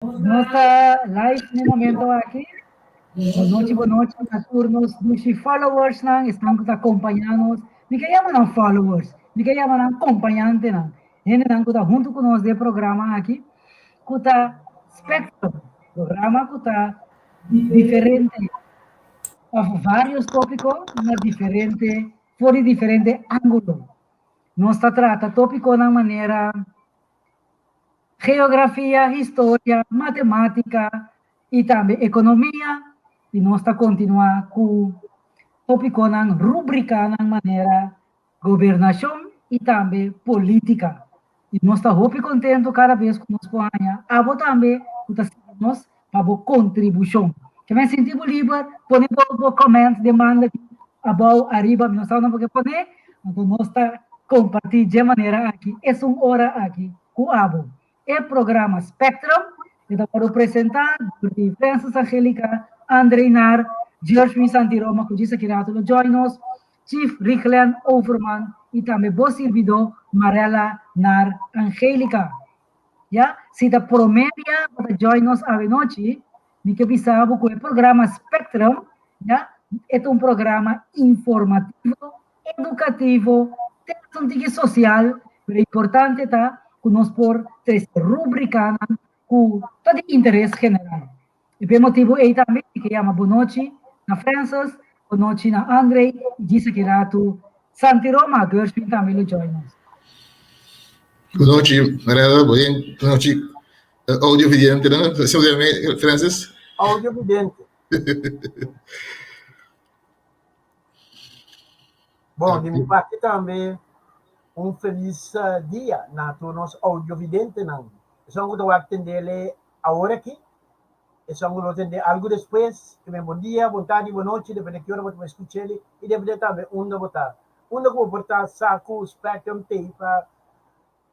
Nos ta live na e momento aki. Bon nochi, bon nochi na tur nos dushi followersnan, esnan ku ta kompañá nos. Mi ke yama nan followers, mi ke yama nan kompañantenan, hendenan ku ta huntu ku nos den e programa aki, ku ta Spectrum, programa ku ta diferente òf vários tópiko na diferente, for di diferente ángulo. Nos ta trata tópikonan manera Geografia, historia, matematica y tambe economia y nos ta continua cu topiconan, rubricanan manera gobernacion y tambe politica. Y nos ta hopi contento cada bes cu nos por haña abo tambe cu ta sigui nos pa bo contribucion. Ke men sinti bo liber, pone bo bo comment den banda di abou, ariba, mi no sa unda bo ke pone, anto nos ta comparti dje manera aki, esun ora aki cu abo. E programa Spectrum e ta worde presenta door di Francis Angelica, André Naar, Gershwin Santiroma cu djis aki rato lo join nos, Chief Riglen Overman y tambe bo sirbidor Marella Naar Angelica. Ya, si ta prome bia bo ta join nos awenochi, mi ke bisa bo ku e programa Spectrum, ya, e ta un programa informativo, edukativo, te hasta un tiki sosial, pero importante ta ku nos por trese rubrikanan ku ta di interes general. I p'e motibu ei tambe mi ke yama bonochi na Francis, bonochi na Andre i djis aki ratu Santi Roma, Gershwin tambe lo join nos. Bonochi Mariela, bonochi audio vidente nan, Francis? Audio vidente. Bon, di mi parti tambe un felis dia na tur nos audiovidentenan. Esun ku ta wak tendele Awor aki, esun ku lo tende algu despues, ke men bon dia, bon tardi, bon nochi, depende ki ora bo ta bai skuch'el i depende tambe unda bo ta. Unda ku bo por ta sa ku Spectrum t'ei pa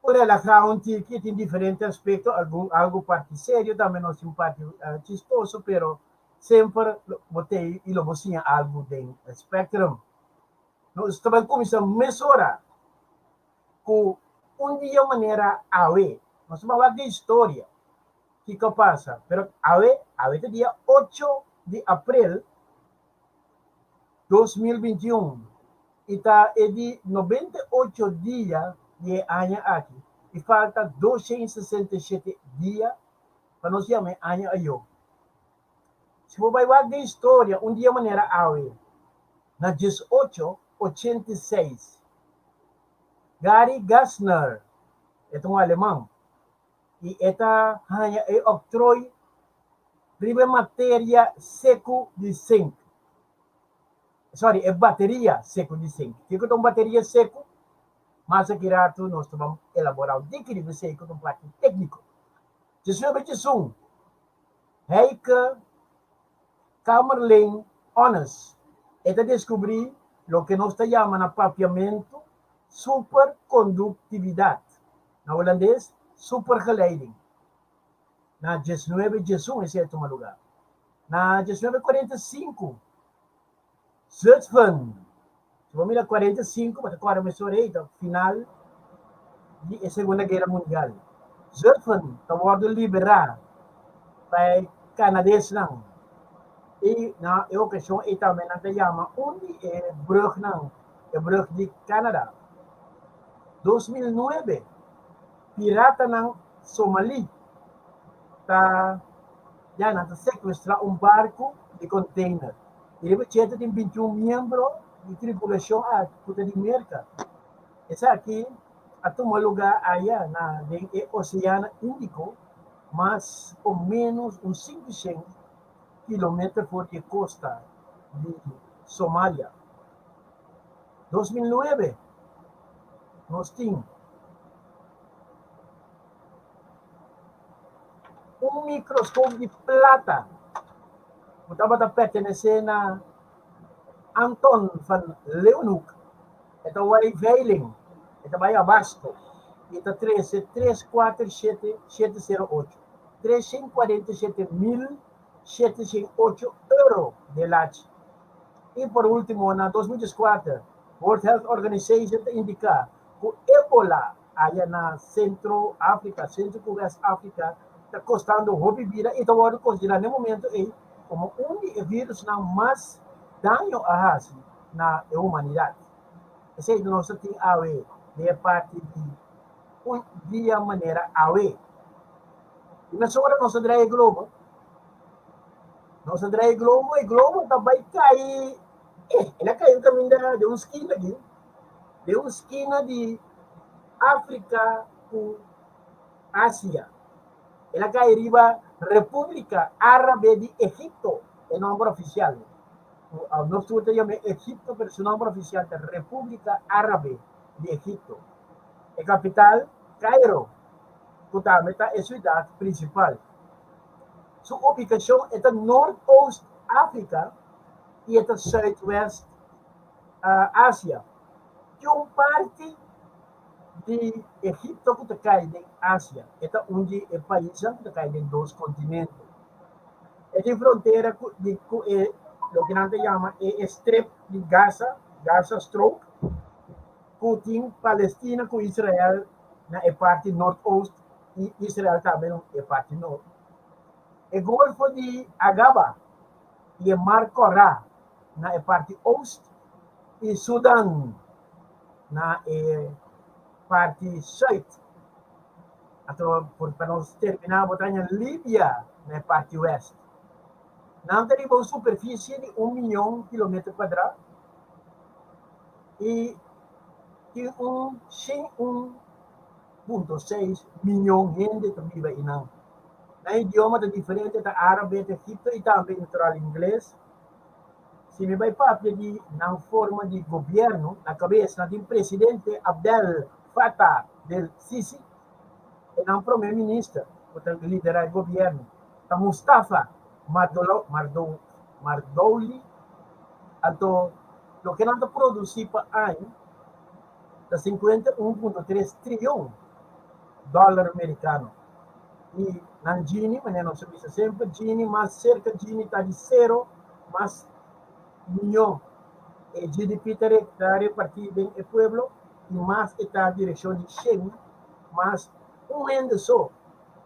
por relahá un tiki, tin diferente aspekto, algun algu parti serio, tambe nos tin parti chistoso, pero semper bo t'ei i lo bo siña algu den Spectrum. Nos ta bai kuminsá mesora. Ku un dia manera awe, nos ta wak di historia kiko a pasa, pero awe, awe ta dia ocho di aprel 2021 i ta e di 98 dia di e aña aki i falta 267 dia pa nos yama e aña ayo. Si bo bai wak den historia un dia manera awe, na 1886, Gary Gassner, e ta un aleman, i e ta haña e octrooi riba e materia seku di sink, sorry, e bateria seku di sink. Kiko ta un bateria seku? Mas aki ratu nos ta ban elabora un tiki riba esei ku ta un parti tekniko. 1901, Heike Kamerlingh Onnes, e ta deskubrí loke nos ta yama na papiamentu superkonduktividat, na hulandes supergeleiding. Na 1911 esei a tuma lugá. Na 1945, Zutphen, si bo mira 45 bo ta kòrda mesora ei ta final di e Segunda Guera Mundial. Zutphen ta wòrdu liberá pa e kanadesnan i na e okashon ei tambe nan ta yama un di e brùgnan e brùg di Canada. 2009 piratanan somalí ta ya nan ta sekuestrá un barku di konteiner. I riba dje ta tin 21 miembro di tripulashon aki ku ta di Merka. Esaki a tuma lugá aya na den e Oseano Índiko, mas o ménos un 500 kilometer for di e kosta di Somalia. 2009 nos tin un mikroskop di plata ku tabata pertenesé na Anton van Leeuwenhoek. E ta wai veiling, e ta bai abasto i e ta trese tres kuater shete shete sero ocho, 347.708 euro den lachi. I por último, na 2014, World Health Organization ta indiká ku Ebola aya na Sentro Afrika, Sentro ku West Afrika. ta kostando hopi bida i ta wòrdu konsiderá na e momento ei komo un di e virusnan mas daño a hasi na e humanidat. Esei nos ta tin awe den e parti di un dia manera awe. I mesora nos a draai e globo. Nos a draai e globo, e globo ta bai kai, eh, el a kai un kaminda den un skina aki, den un skina di Afrika ku Asia. El a kai riba Repúblika Árabe di Egipto, e nòmber ofisial. Nos tur ta yam'é Egipto, pero su nòmber ofisial ta Repúblika Árabe di Egipto. E kapital, Kairo, ku tambe ta e siudat prinsipal. Su ubikashon e ta Noordoost Afrika i e ta Zuidwest Asia. Tin un parti di Egipto ku ta kai den Asia. E ta un di e paisnan ku ta kai den dos kontinente. E tin frontera ku di ku e loke nan ta yama e strip di Gaza, Gaza Stroke, ku tin Palestina ku Israel na e parti noordoost i Israel tambe na e parti noord. E Golfo di Agaba i e Mar Kòrá na e parti oost i Sudan na e parti sùit. Anto por pa nos terminá bo ta haña Libia na e parti wèst. Nan ta riba un superfisie di un mion kilometer kuadrá i tin un 101.6 mion hende ta biba einan. Nan idioma ta diferente, ta árabe, ta egipto i tambe natural ingles. Si mi bai papia di nan forma di gobièrnu, na kabes nan tin presidente Abdel Fattah del Sisi e nan promé minister ku ta liderá e gobièrnu ta Mustafa Mardouli. Anto loke nan ta produsí pa aña ta 51.3 trion dòler merikano. I nan Gini, manera nos a bisa semper, Gini mas serka Gini ta di sero, mas mihó e GDP ta ta repartí den e pueblo i mas e ta direkshon di shen, mas un hende so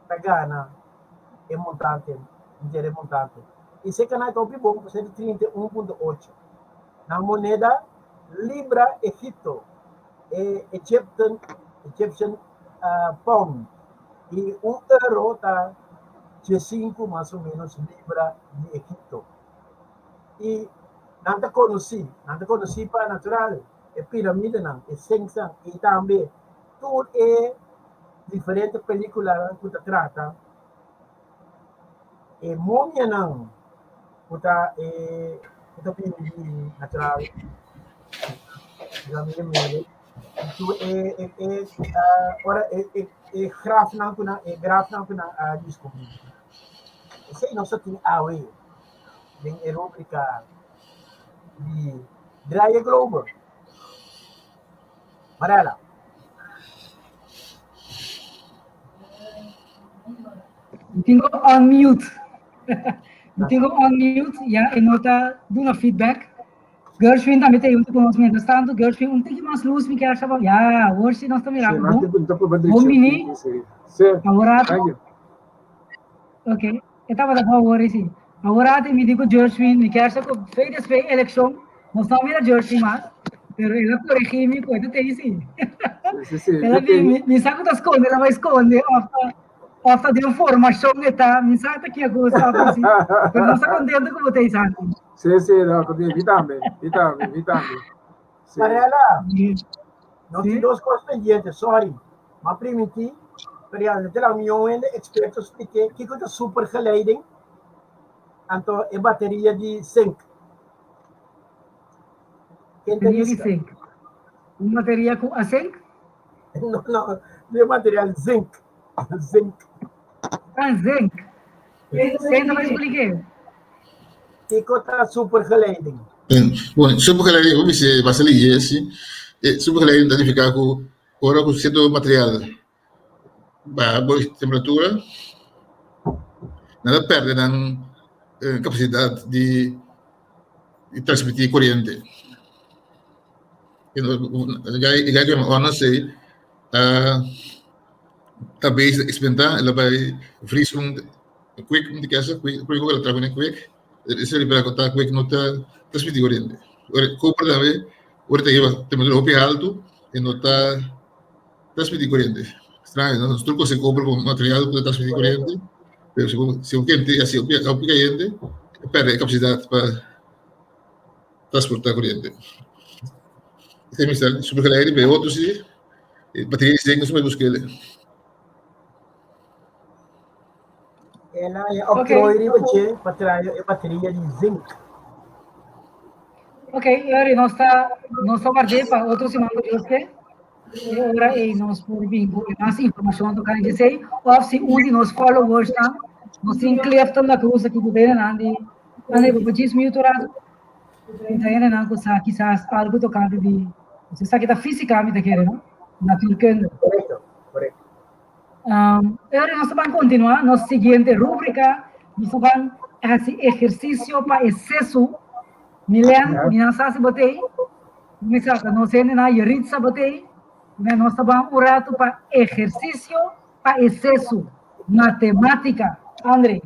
ta gana e montante, henter e montante. I se kana ta hopi bon pasobra e ta 31.8. Nan moneda libra Egipto, e Egypten, Egyptian pound i un euro ta diesinku mas o ménos libra di Egipto. I nan ta konosí, nan ta konosí pa natural e piramidenan, e sfinxnan i tambe tur e diferente pelíkulanan ku ta trata e momianan ku ta e ku ta bini di natural piramide. Tur e e e ora e e e grafnan ku nan e grafnan ku nan a diskubrí. Esei nos a tin awe den e rúbrika di Draai e Globo. Marela. Mi tin ku unmute. Mi tin ku unmute, ya e no ta duna feedback. Gershwin tambe ta junto ku nos mientras tanto. Gershwin, un tiki mas luz mi kier sa. Ya, awor si nos ta mira Sí, bon. mas ta Bon bini. Sí, sí. Awor rato. Thank you. Ok, e tabata pa awor sí. Awor rato mi di ku Gershwin, mi kier sa ku fe despues elekshon, nos no mira Gershwin mas, pero el a koregi mi ku e ta tei sí. Sí, sí, sí. El a bi, mi, mi sa ku ta skonde, el a bai skonde, òf ta, òf ta den formashon e ta, mi sa ta kia kos òf así. Pero nos ta kontento ku bo ta ei, Santi. Sí, sí, no, mi tambe, mi tambe, mi tambe. Sí. Marela, no Sí. tin dos kos pendiente, sorry. Ma primintí, pero ya, te la mi un hende experto spliké kiko ta supergeleiding, anto e bateria di zinc. Ken ta Bateria di lista? zinc. Un bateria ku a zinc? No, no, di material zinc. Zinc. Ah, zinc. Ken ta bai spliké? Kiko ta supergeleiding? Bon, supergeleiding, bo bisa basta liye si. E supergeleiding ta nifiká ku ora ku sierto material baha bo temperatura, nan ta pèrdè nan kapasidat di transmití koriente. E gai ku yama Ornstein a. Ta bezig experimentá, el a bai vries un kwik un di kesa, kwik ku el a traha kuné kwik, e ripara ku ta kwik no ta transmití koriente. Ora koper tambe, ora ta hiba temperatura hopi haltu e no ta transmití koriente. Straño, no? Nos tur kos e koper komo material ku ta transmití koriente, pero si bo si bo kente hasi hopi hopi kayente e pèrdè e kapasidat pa transportá koriente. Esei mi sa supergeleide, pero e otro si. E bateria di zinc no se busca ele. Ela é octrooi riba dje pa traha e bateria di zinc. Ok, Yori, nos ta nos ta ward'é pa otro siman ku Dios ke. E ora ei nos por bin ku mas informashon tokante esei. Òf si un di nos followersnan, nos tin Clifton La Cruz aki ku ta hendenan di, André, bo por djis mute un ratu? Mi ta hendenan ku sa kisas algu tokante di, esaki ta físika mi ta kere, no? Natuurkunde. Korekto, korekto. Um, ora nos ta ban kontinuá nos siguiente rúbrika, nos ta ban hasi ehersisio pa e sesu. Milen, mi nan sa si bo t'ei, mi sa ta nos hendenan Yeritza bo t'ei, mi nos ta ban un ratu pa ehersisio pa e sesu, matemátika. Andre.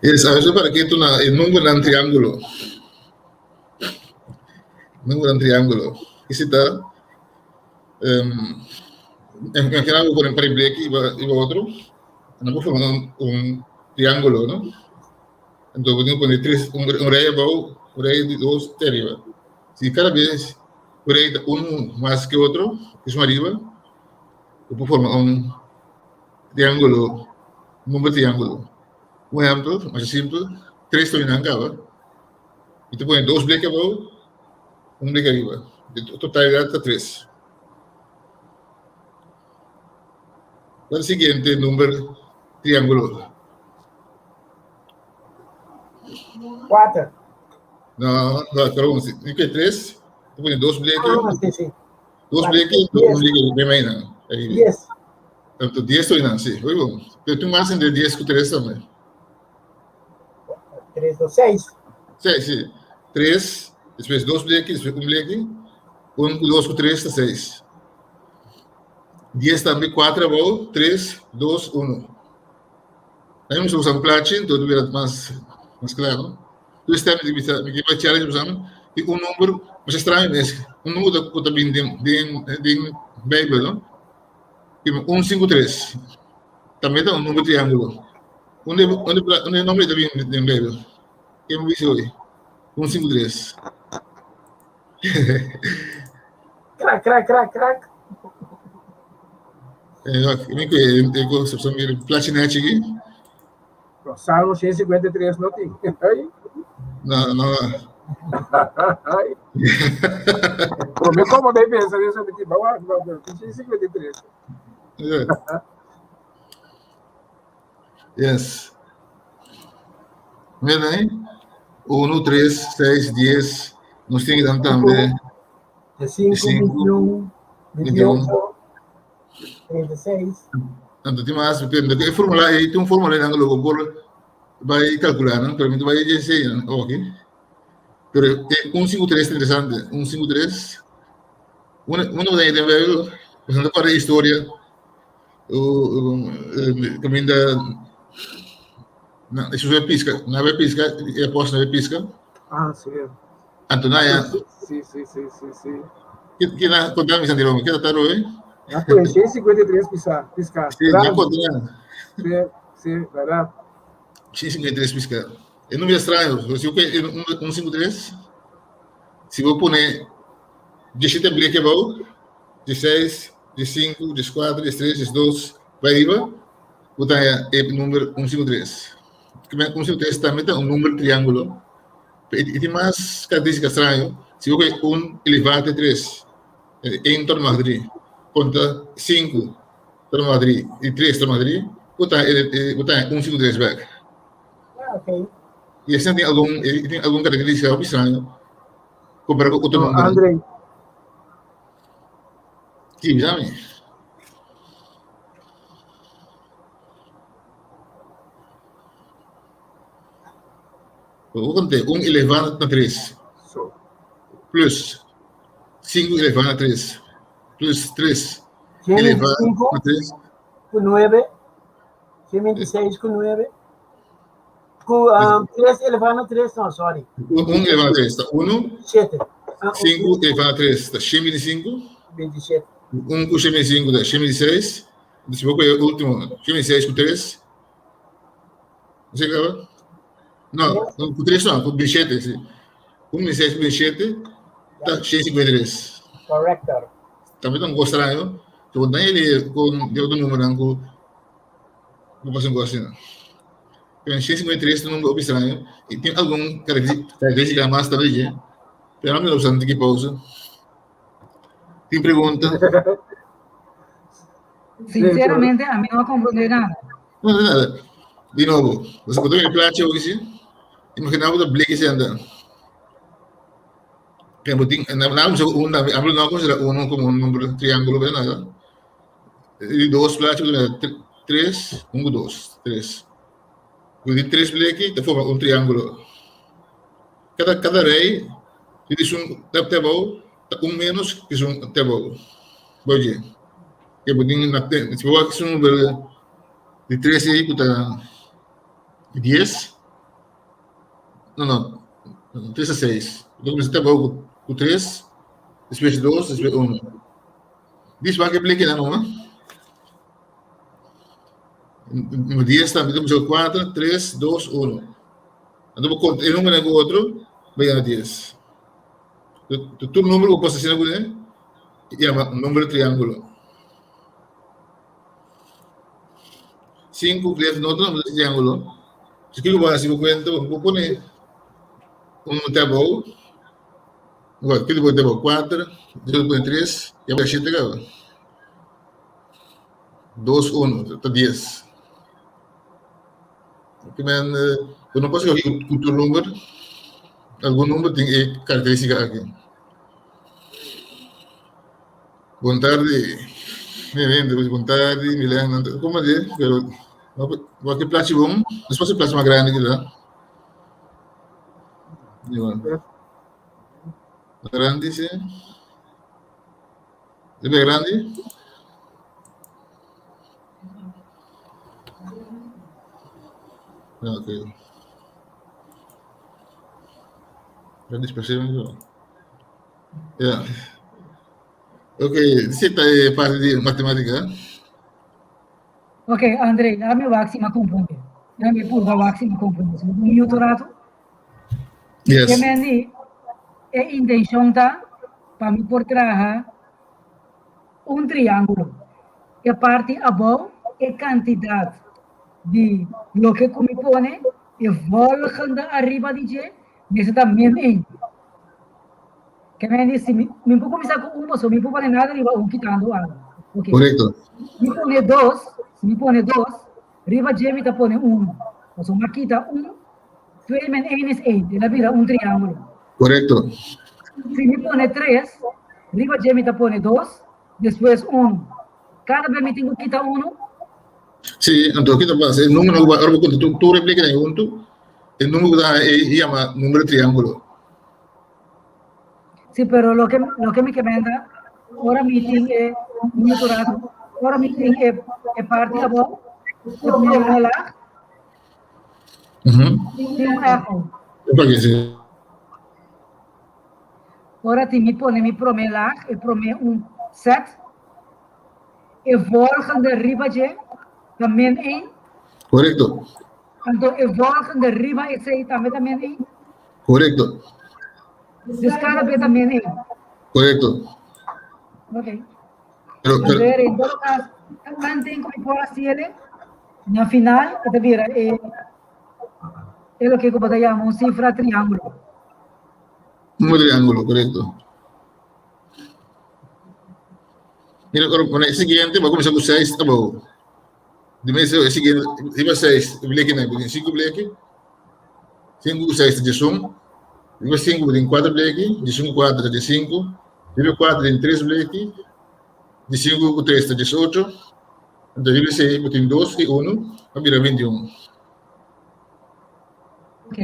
Yes, a veces para que na e númeronan triángulo. Númeronan triángulo. Ese ta um, en, en general por para bleki iba iba otro. No por forma un, un triángulo, ¿no? Entonces podemos poner tres, un, un rey abajo, un rey de dos de arriba. Si cada vez un rey da uno más que otro, que es arriba, puede formar un triángulo Number triángulo. Un ehèmpel, masha simpel, tres ta binan kaba. Mi ta pone dos bleki abou, un bleki ariba. E totalidat ta tres. Kua ta siguiente number triángulo? Kuater. No, no, perdón, si mi ke tres, ta pone dos bleki. Ah, sí, sí. Dos bleki, un bleki ariba einan. Dies. Tanto 10 toy nan, sí. Hoy bon. Pero tu mas entre 10 ku 3 tambe. 3, 2, 6. 6, sí. 3, después 2 bleki, después 1 bleki. 1 ku 2 ku 3 ta 6. 10 tambe, 4 abou, 3, 2, 1. Aí nós usamos plachi, então tu mais, mais claro. Tu está me bisa, me que challenge usamos, e um número, mas estranho mesmo, um número que está bem de de Bíblia, não? Un, sinku, tres. Tambe ta un number triángulo. Unda unda unda e nomber ta bin den Bijbel? Ken bo bisa hoy? Un, sinku, tres. Krak, krak, krak, krak. Eh, wak, mi ku e e konsepshon di plachi nechi aki. No, Salmo 153 no tin. Ay. No, no. Ay. Pero me como de pensa eso de que bawa, bawa, 153. Yeah. Yes. Mira aí. 1, 3, 6, 10. Nos tin dan tambe. 5, 21, 28, 36. Anto tin mas, pero e formula ei tin un formula einan ku lo bo por bai kalkulá nan, pero mi ta bai dje esei nan oki. Pero e un sinku tres ta interesante, un sinku tres, un un bo ta den Bijbel, bo ta kòrda e historia kaminda nan Hesus bai piska, nan bai piska, e apòstelnan bai piska. Ah, sí. Anto nan ya. Sí, sí, sí, sí, sí. Kina konta mi Santi Roma, kina ta roe? Na kue 153 pisa, piska. Sí, na konta nan. Sí, sí, verdad. 153 piska. E número extraño, si bo un 53, si bo pone 17 bleke abou, 16, 15, 14, 13, 12, bai riba, bo ta haña e número 153. 153 tambe ta un número triángulo. E tin mas karakterístika straño, si bo kohe un elevá te tres, un torna mas dri, konta sinku torna mas dri i tres torna mas dri, bo ta bo ta haña un sinku tres bèk. I asina tin algun e tin algun karakterístika hopi straño kompará ku otro número. André. Si, bisa mi. Bo conté un elevá na tres plus sinku elevá na tres plus tres. Elevá 125 na 3. ku 9, 126 ku 9, ku um, 3 elevá na 3, no, sorry. 1 elevá na 3 ta 1. 7. 5 elevá na 3 ta 125. 27. 1 ku 125 ta 126. Si bo kohe e último, 126 ku 3. No sé kaba? No, no, ku 3 no, ku 27, si. 1 26 ku 27 ta 153. Correcto. Tambe ta un kos straño. Te konta ele kon de otro númeronan ku ku pasa un kos asina. Pero 153 ta un número hopi straño i tin algun karakterístika mas tambe dje. Pero ami no usa tiki pausa. Tin pregunta? Sinceramente, ami no a comprende nada. No, no, nada. Di nobo, bo ta mira e plachi hopi si? Imagina bo ta bliki si anda. Kaya bo tin, na na usa un tambe, abo no a considera uno como un numero triángulo, pero nada. Di dos plachi bo ta mira tres, un ku dos, tres. Ku di tres bleki ta forma un triángulo. Kada kada rei di esun ta te abou ta un menos ku esun te abou. Bo oye, ke bo tin na si bo wak esun numero di tres ei ku ta dies, no no, tres a seis. Bo ta kuminsá te abou ku tres, despues dos, despues uno. Dis wak e blekinan numa. Numero dies tambe ta kuminsá ku kuater, tres, dos, uno. Anto bo konta e numero ku otro, bo yega na dies. Tur numero ku bo pasa asina kuné, yama numero triángulo. Sinku tres no ta numero triángulo. Si kiko bo hasi bo kuenta, bo pone un te abou, kiko bo pone te abou? Kuater, despues bo pone tres, ya bo shete kaba. Dos, uno, ta dies. Ke men, bo no por scoge ku tur number, algun number tin e karakteristika aki. Bon tardi, mi hende, bon tardi, Milena, komo di, pero wak e plachi bon, nos por hasi plachi mas grandi kila. Grandi si. Debe grandi. Ok. Grandi expresión. Ja. Ok, esei ta e parti di matemática. Ok, André, dame wak si m'a comprende. Dame purba wak si m'a comprende. Si bo un minuto rato. Yes. Ke men di, e intencion ta pa mi por traha un triángulo. E parti abou, e cantidad di loke cu mi pone, e volgende ariba di dje, mester ta min ein. Ke men di, si mi, mi por cuminsa cu un, pasobra mi por pone nada riba un kitando algo. Ok. Correcto. Mi pone dos, si mi pone dos, riba dje mi ta pone uno. Pasobra mi a kita un, twee min een is een, el a bira un triángulo. Correcto. Si mi pone tres, riba dje mi ta pone dos, despues uno. Cada bes mi tin cu kita uno? Sí, anto kita pasa, e numero cu ora bo conta tur, tur e blekinan hunto, e numero cu ta e yama numero triángulo. Sí, pero loke, loke mi ke menda, ora mi tin e minuto rato, ora mi tin e, e parti abou, e prome laag, tin un echo. Pa ke si? Ora tin mi pone mi prome laag, e prome un set, e volgende riba dje ta min één. Korekto. Anto e volgende riba esei tambe ta min één. Korekto. Dus kada bes ta min één. Korekto. Ok. Pero, pero, Anto en todo caso, tanten ku mi por hasiele, na final e ta bira e e loke ku bo ta yama un sifra triángulo. Un triángulo, korekto. Mira, ora pone e siguiente, bo a kuminsá ku seis abou. Di mes e siguiente, riba seis blekinan, bo tin sinku bleki. Sinku ku seis ta diesun. Riba sinku bo tin kuater bleki, diesun ku kuater ta diesinku. Riba kuater tin tres bleki, diesinku ku tres ta diesocho. Anto riba esei bo tin dos i unu, a bira bintiun. Ok.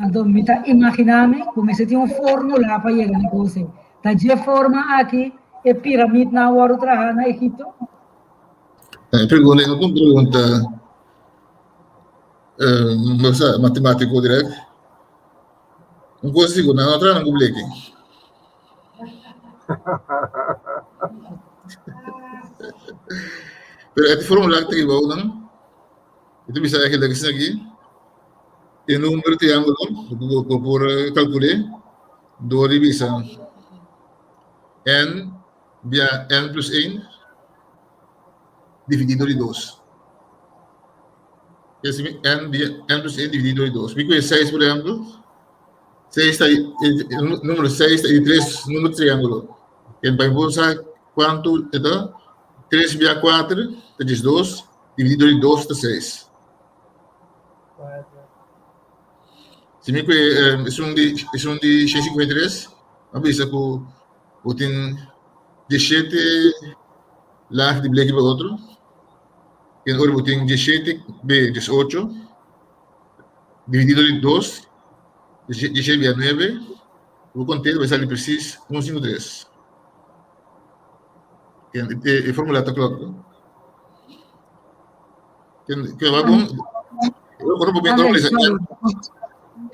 Anto mi ta imaginá mi ku mester tin un fórmula pa yega na e kos ei. Ta dje forma aki. e piramidnan a wòrdu trahá na Egipto? E pregunta no ta un pregunta no sa matemático direct. Un cosa sigur, nan no traha nan ku bleki. Pero e formula ku ta riba nan, e ta bisa eigenlijk asina aki, e numero triángulo ku bo por kalkul'é dor di bisa n bia n plus 1 dividí dor di dos. Esei n bia n plus 1 dividí dor di dos. Mi ku e seis por ehèmpel, seis ta e numero seis ta e di tres numero triángulo. E pa bo sa kuantu e ta, tres bia kuater ta diesdos, dividí dor di dos ta seis. Si mi ku esun di esun di 653, a bisa ku bo tin diesshete laag di bleki pa otro. En ora bo tin diesshete be diesocho dividí dor di dos, diesshete bia nuebe, bo kont'é ta bai sali presis un sinku tres. E formula ta klòp. Ke va bon? Ora bo ora bo lesa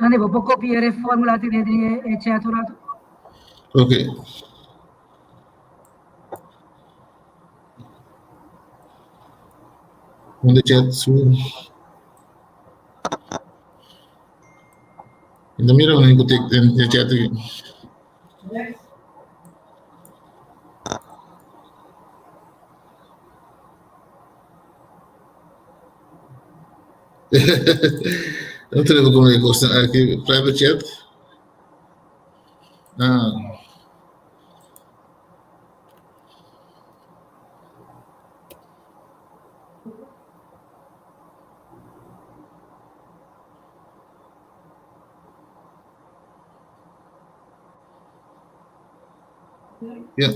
Ande, bo por copiar e formula tene den e chat un rato? Ok. Unda chat su? Mi ta mira un ku den e chat aki. No tenemos como de cosa aquí, private chat. Ah. Ja.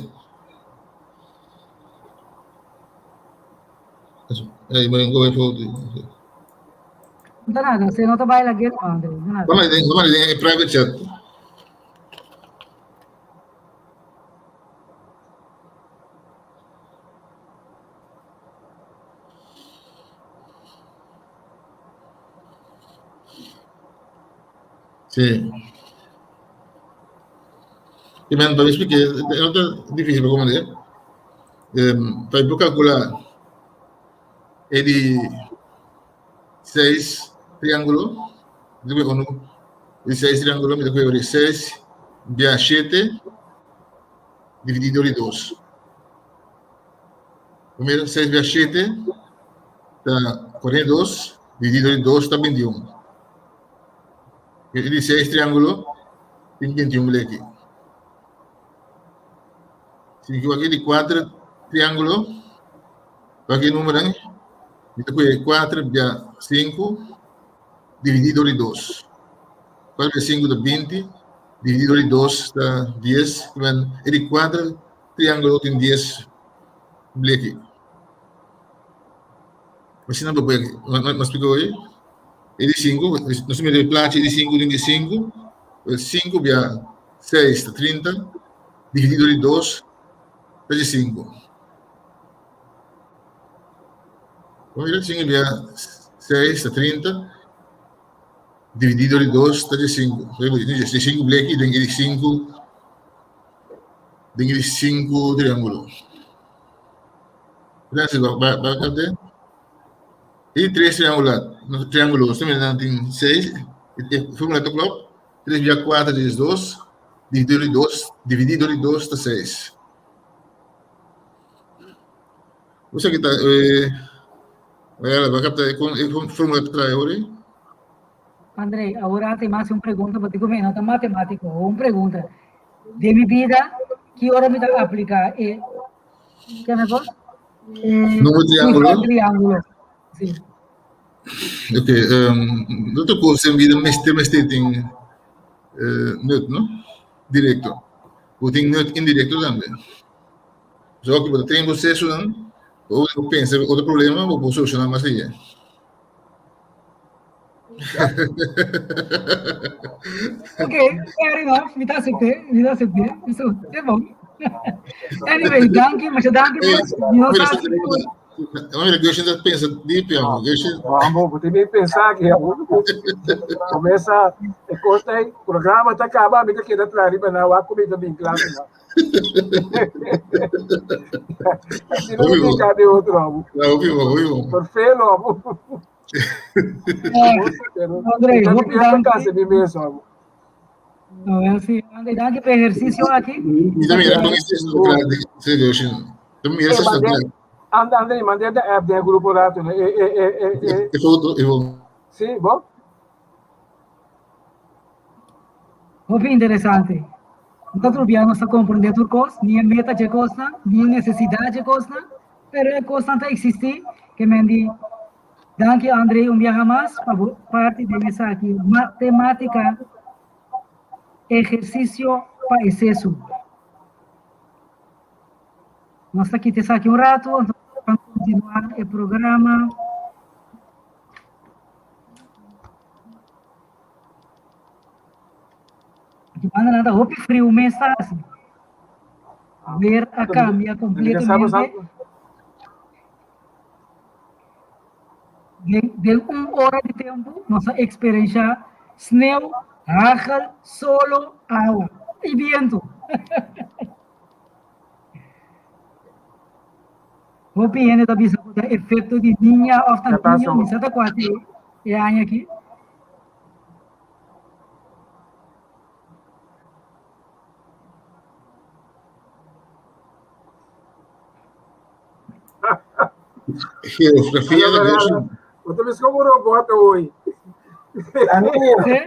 Ey, maar go even. No ta nada, se no ta baila guerra, André. No nada. Vamos aí, vamos aí, em private chat. Sí. I men, pa mi expliqué, e no ta difícil pa comprender. Pa mi por calcula e di seis triángulo, mi ta kohe unu di seis triángulo, mi ta kohe di seis bia shete dividí dor di dos. Primero, seis bia shete ta 42, dividí dor di dos ta 21. E di seis triángulo tin 21 bleki. Si mi kiba di kuater triángulo, wak e númeronan, mi ta kohe kuater bia sinku dividí dor di dos. Kuater bia sinku ta binti, dividí dor di dos ta dies. E di kuater triángulo tin dies bleki. Asina bo por mas splika hoy. E di sinku, nos mira e plachi e di sinku tin di sinku, sinku bia seis ta trinta, dividí dor di dos ta di sinku. Bo mira sinku bia seis ta trinta, dividí dor di dos ta di sinku. Di sinku bleki den e di sinku, den e di sinku triángulo. Francis, ba, ba, ba, ba, E tres triangular, triángulo, nos también tin seis, e fórmula ta klop, tres via kuater dies dos, dividido di dos, dividido di dos ta seis. Bo sa kita, eh, ba kapta e kon e fórmula ta trae ora? André, ahora te mas un pregunta, porque como no ta matemático, un pregunta. De mi vida, ¿qué hora me ta aplicar? Eh, ¿qué mejor? Eh, Número triángulo. Triángulo, sí. Ok, um, no te kos en vida mester mester tin uh, nut, no? Directo. O tin nut indirecto tambe. So que bo train bo sesunan, bo pensa otro problema, bo por soluciona mas lihe. Ok, fair enough. Mi ta acepté, mi ta acepté. Eso, é bom. Anyway, danki, masha danki. Mi no sa si No, mira, Gershon ta pensa diep, ja. Gershon. Vamos, bo tin pensa que começa e costa aí, programa tá acaba, mi ta queda atrás riba na wa comida bem claro na. Así no me cabe otro amo. Hopi bo, hopi bo. Perfeito amo. André, hopi danki. Casa mi mes amo. No, wel sí. André, danki pa ejercicio aki. Mi ta mira con este sí, Gershon. Ta mira esa André, André, mandé de app den grupo rato. Eh, eh, eh, eh, eh. E foto, e foto. Sí, bo? Hopi interesante. No ta tur bia nos ta comprende tur cos, ni e meta dje cosnan, ni e necesidad dje cosnan, pero e cosnan ta existi, ke men di danki André un biaha mas pa bo parti den esaki matematica ehercicio pa e sesu. Nos ta kita esaki un rato, anto pa continua e programa. Di banda nan ta hopi friu mes ta hasi. Weer a cambia completamente. Den, den un hora di tempo nos a experiencia sneeuw, hagel, solo, awa y viento. Hopi hende ta bisa ku ta efecto di niña of ta niño, mi sa ta kua te e aña aki. Geografia de Gerson. Bo ta bisa como robot hoy. Sí?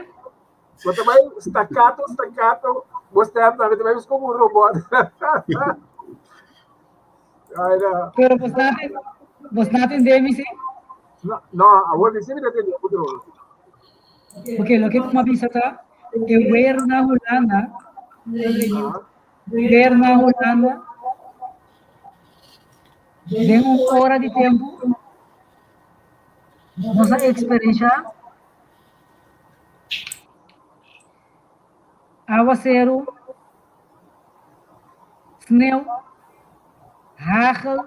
Bo ta bai staccato, staccato. Bo stem tambe ta bai bisa como un robot. Ay, no. Pero bos na bos na atendé mi, sí? No, no, awor mi sí mi ta atendé otro. Ok, loke ku mi a bisa ta, e weer na Hulanda, weer na Hulanda, den un ora di tempu, nos a eksperenshá awaseru, sneu, hagel,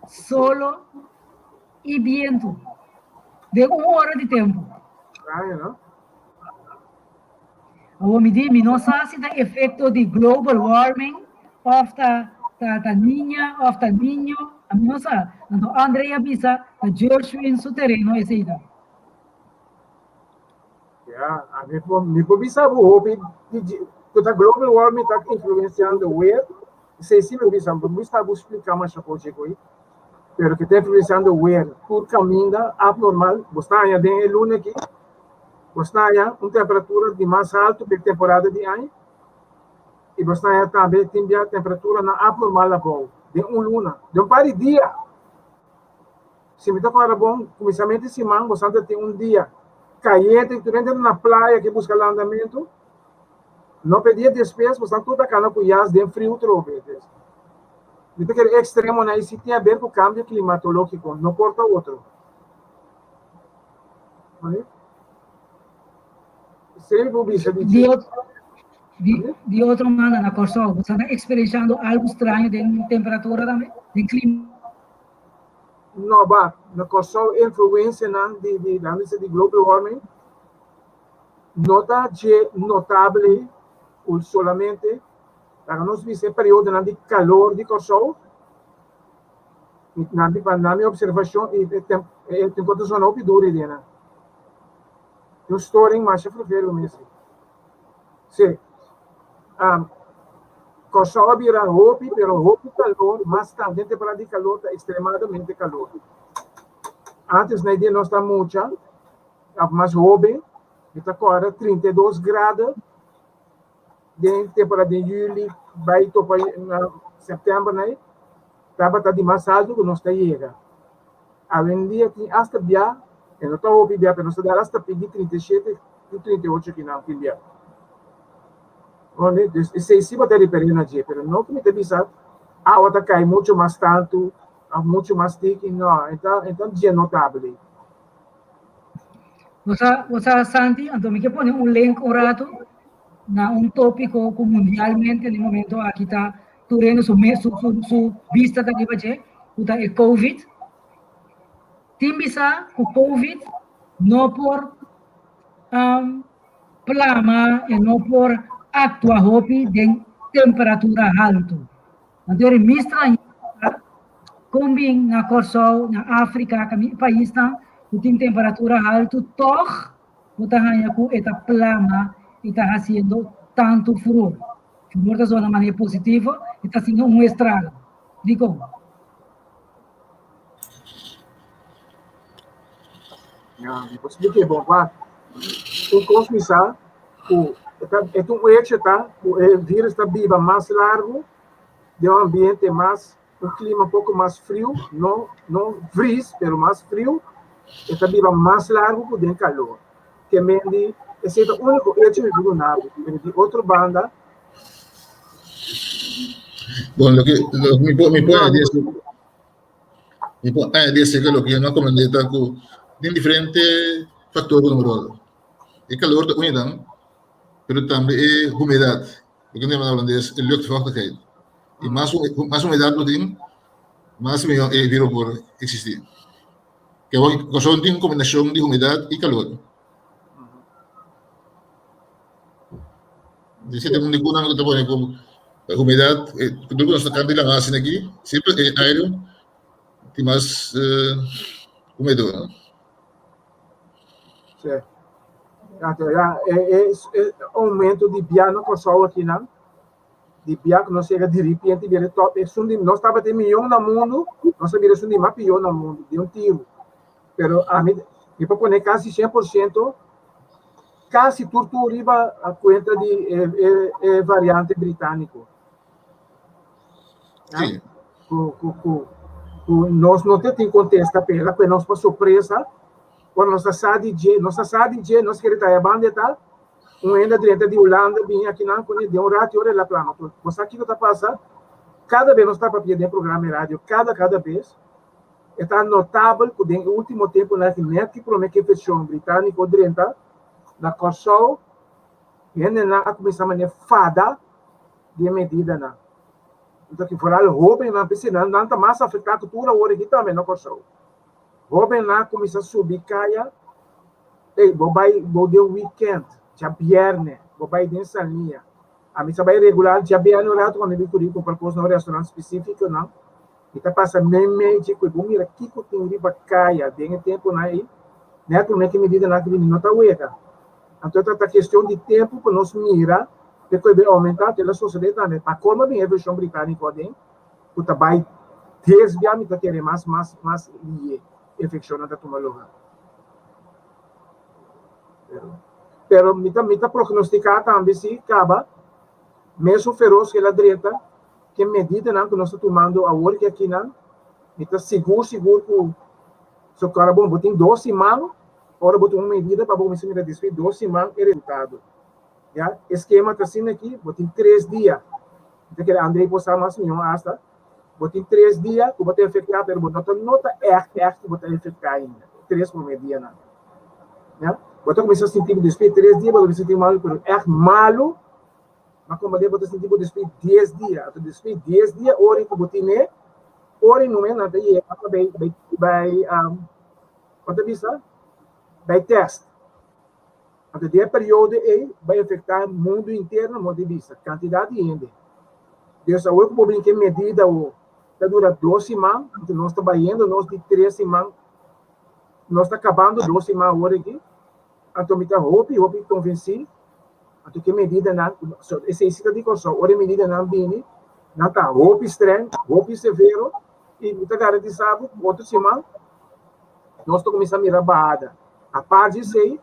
solo i bientu den un ora di tempu. Awor mi di, mi no sa si ta efekto di global warming òf ta ta ta niña òf ta niño, ami no sa. Anto Andrei a bisa ta Gershwin su tereno esei ta. Ya, a mi por, mi por bisa bo hopi di ku ta global warming ta influenciando weer. Esei si mi bisa, mi bisa bo splika masha kochi koe. Pero ke ta influenciando weer tur kaminda abnormal. Bo sta haña den e luna aki, bo sta haña un temperatura di mas haltu ku e temporada di aña. I bo sta haña tambe tin bia temperaturanan abnormal abou den un luna, den un par di dia. Si mi ta kòrda bon, kuminsamentu di siman boso ta tin un dia kayente, tur hende ta na playa ke buska landamentu. No pe dia despues boso tur ta kana ku yas den friu trobe. Mi ta kere ekstremonan ei si tin aber ku kambio klimatológiko, no por ta otro. Esei mi por bisa di dje. Di otro banda na Kòrsou boso ta eksperenshando algu straño den temperatura tambe, den klima? No ba, na Kòrsou influensianan di di laat mi bisa di global warming no ta dje notable ku solamente laga nos bisa e periodonan di kalor di Kòrsou na mi na mi opservashon i e tem e tempo ta sona hopi duru ei nan. Tin un storing masha frufero mes. Sí. Um, Kòrsou a bira hopi, pero hopi kalor, mas tantu den temporada di kalor ta ekstremadamente kalor. Antes na e dia nos ta mucha, òf mas hóben, mi ta kòrda 32 grado den temporada di yüli bai topa na sèptèmber nai, tabata di mas altu ku nos ta yega. Awendia tin asta bia, e no ta hopi bia, pero nos ta dal asta pidi 37 ku 38 kinan tin bia. Ondi? Dus esei si bo ta referí na dje, pero no ku mi ta bisa awa ta kai muchu mas tantu òf muchu mas tiki, no, e ta e ta dje notabel ei. Bo sa, bo sa Santi, anto mi ke pone un link un rato na un tópiko ku mundialmente na e momento aki ta tur hende su mes su su su bista ta riba dje, ku ta e Covid. Tin bisa ku Covid no por um, plama e no por aktua hopi den temperatura haltu. Anto eri mi straña kon bin na Kòrsou, na Afrika, paisnan ku tin temperatura haltu tòg bo ta haña ku e ta plama i ta hasiendo tantu furor. Furor ta zona manera positivo, e ta haciendo un estrago. Dikon? Ya, mi por splike bon, wak. Un kos mi sa ku e ta e ta un hecho ta ku e virus ta biba mas largu den un ambiente mas un klima poko mas friu, no no vris pero mas friu, e ta biba mas largu ku den kalor. Ke men di esei ta úniko hecho mi por duna bo, pero di otro banda Bon, loke lo mi por mi por añadi es mi por añadi acerca loke yo no a comprende ta ku tin diferente factor ku ta rol. E calor ta un di nan, pero tambe e humedad, loke nan yama na holandes e luchtvochtigheid. I mas mas humedad bo tin, mas mihó e virus por existi. Ke awor Kòrsou tin un kombinashon di humedat i kalor. Di sete mundu ku nan ta pone ku humedat, tur ku nos ta kanta di lama asina aki, semper e aire tin mas humedo. Sí. Ya, e, e, e aumento di bia na Kòrsou akinan, di bia ku nos yega diripiente bira top, esun di nos tabata e miyon na mundu, nos a bira esun di mas pió na mundu, di un tiru. Pero ami, mi por pone kasi 100%, kasi tur tur riba a kuenta di e, e, e variante britániko. Ja? Sí. Ku, ku, ku, ku nos no te tin kontesta pela, ku nos pa sorpresa, ora nos ta sa di dje, nos ta sa di dje, nos kere taya banda e tal, Un hende drenta di Hulanda bini akinan kuné den un ratu ora el a plama tur. Bo sa kiko ta pasa? Kada bes nos ta papia den programa di radio, kada kada bes, e ta notabel ku den e ultimo tempunan aki nèt ki promé ku e vershon britániko drenta na Kòrsou, hendenan a kuminsá manera fada di e medidanan. Anto ki foral hóbennan, p'esei nan nan ta mas afektá ku tur awor aki tambe na Kòrsou. Hóbennan a kuminsá subi kaya. Ey, bo bai bo den weekend, djabierne, bo bai den Sania. Ami sa bai regular djabierne un rato cuando mi bin cumpra cos na un restaurant specifico nan. Mi ta pasa mei mei dje cu bo mira kico tin riba caya den e temponan ey. Net prome ki medidanan aki bini no ta wega. Anto ta ta cuestion di tempo pa nos mira te cu e bay aumenta, te lo sosode tambe. Pa colmo bin e version britanico aden cu ta bai desbia mi ta kere mas mas mas liye infeccionnan ta tuma lugar. Pero, pero mi ta, mi ta prognosticá tambe si caba mesun feroz que la drenta, que medidanan cu nos ta tumando awor que akinan, mi ta sigur, sigur cu so cara bon, bo tin dos siman, ora bo tuma un medida pa bo cuminsa mira despues dos siman e resultado. Ya, e skema ta asina aki, bo tin tres dia. Mi ta kere André por sa mas mihó hasta. Bo tin tres dia ku bo ta infektá, pero bo no ta nota ègt ègt ku bo ta infektá ainda. Tres promé dianan. Ya? Bo ta kuminsá sinti bo despues di tres dia bo ta kuminsá sinti malu, pero ègt malu, ma komandé bo ta sinti bo despues di dies dia. Anto despues di dies dia ora ku bo tine, ora i nume nan ta yega pa bai bai bai bo ta bisa bai tèst. Anto den e periodo ei bai afektá mundu henter na modo di bista, kantidat di hende. Dus awor ku bo bin ke medida awor ta dura dos siman, anto nos ta bayendo nos di tres siman, nos ta kabando dos siman awor aki, anto mi ta hopi hopi konvensí anto ke medidanan, esei si ta di Kòrsou, ora e medidanan bini nan ta hopi strèng, hopi severo i mi ta garantisá bo ku otro siman nos ta kuminsá mira bahada. Apart di esei,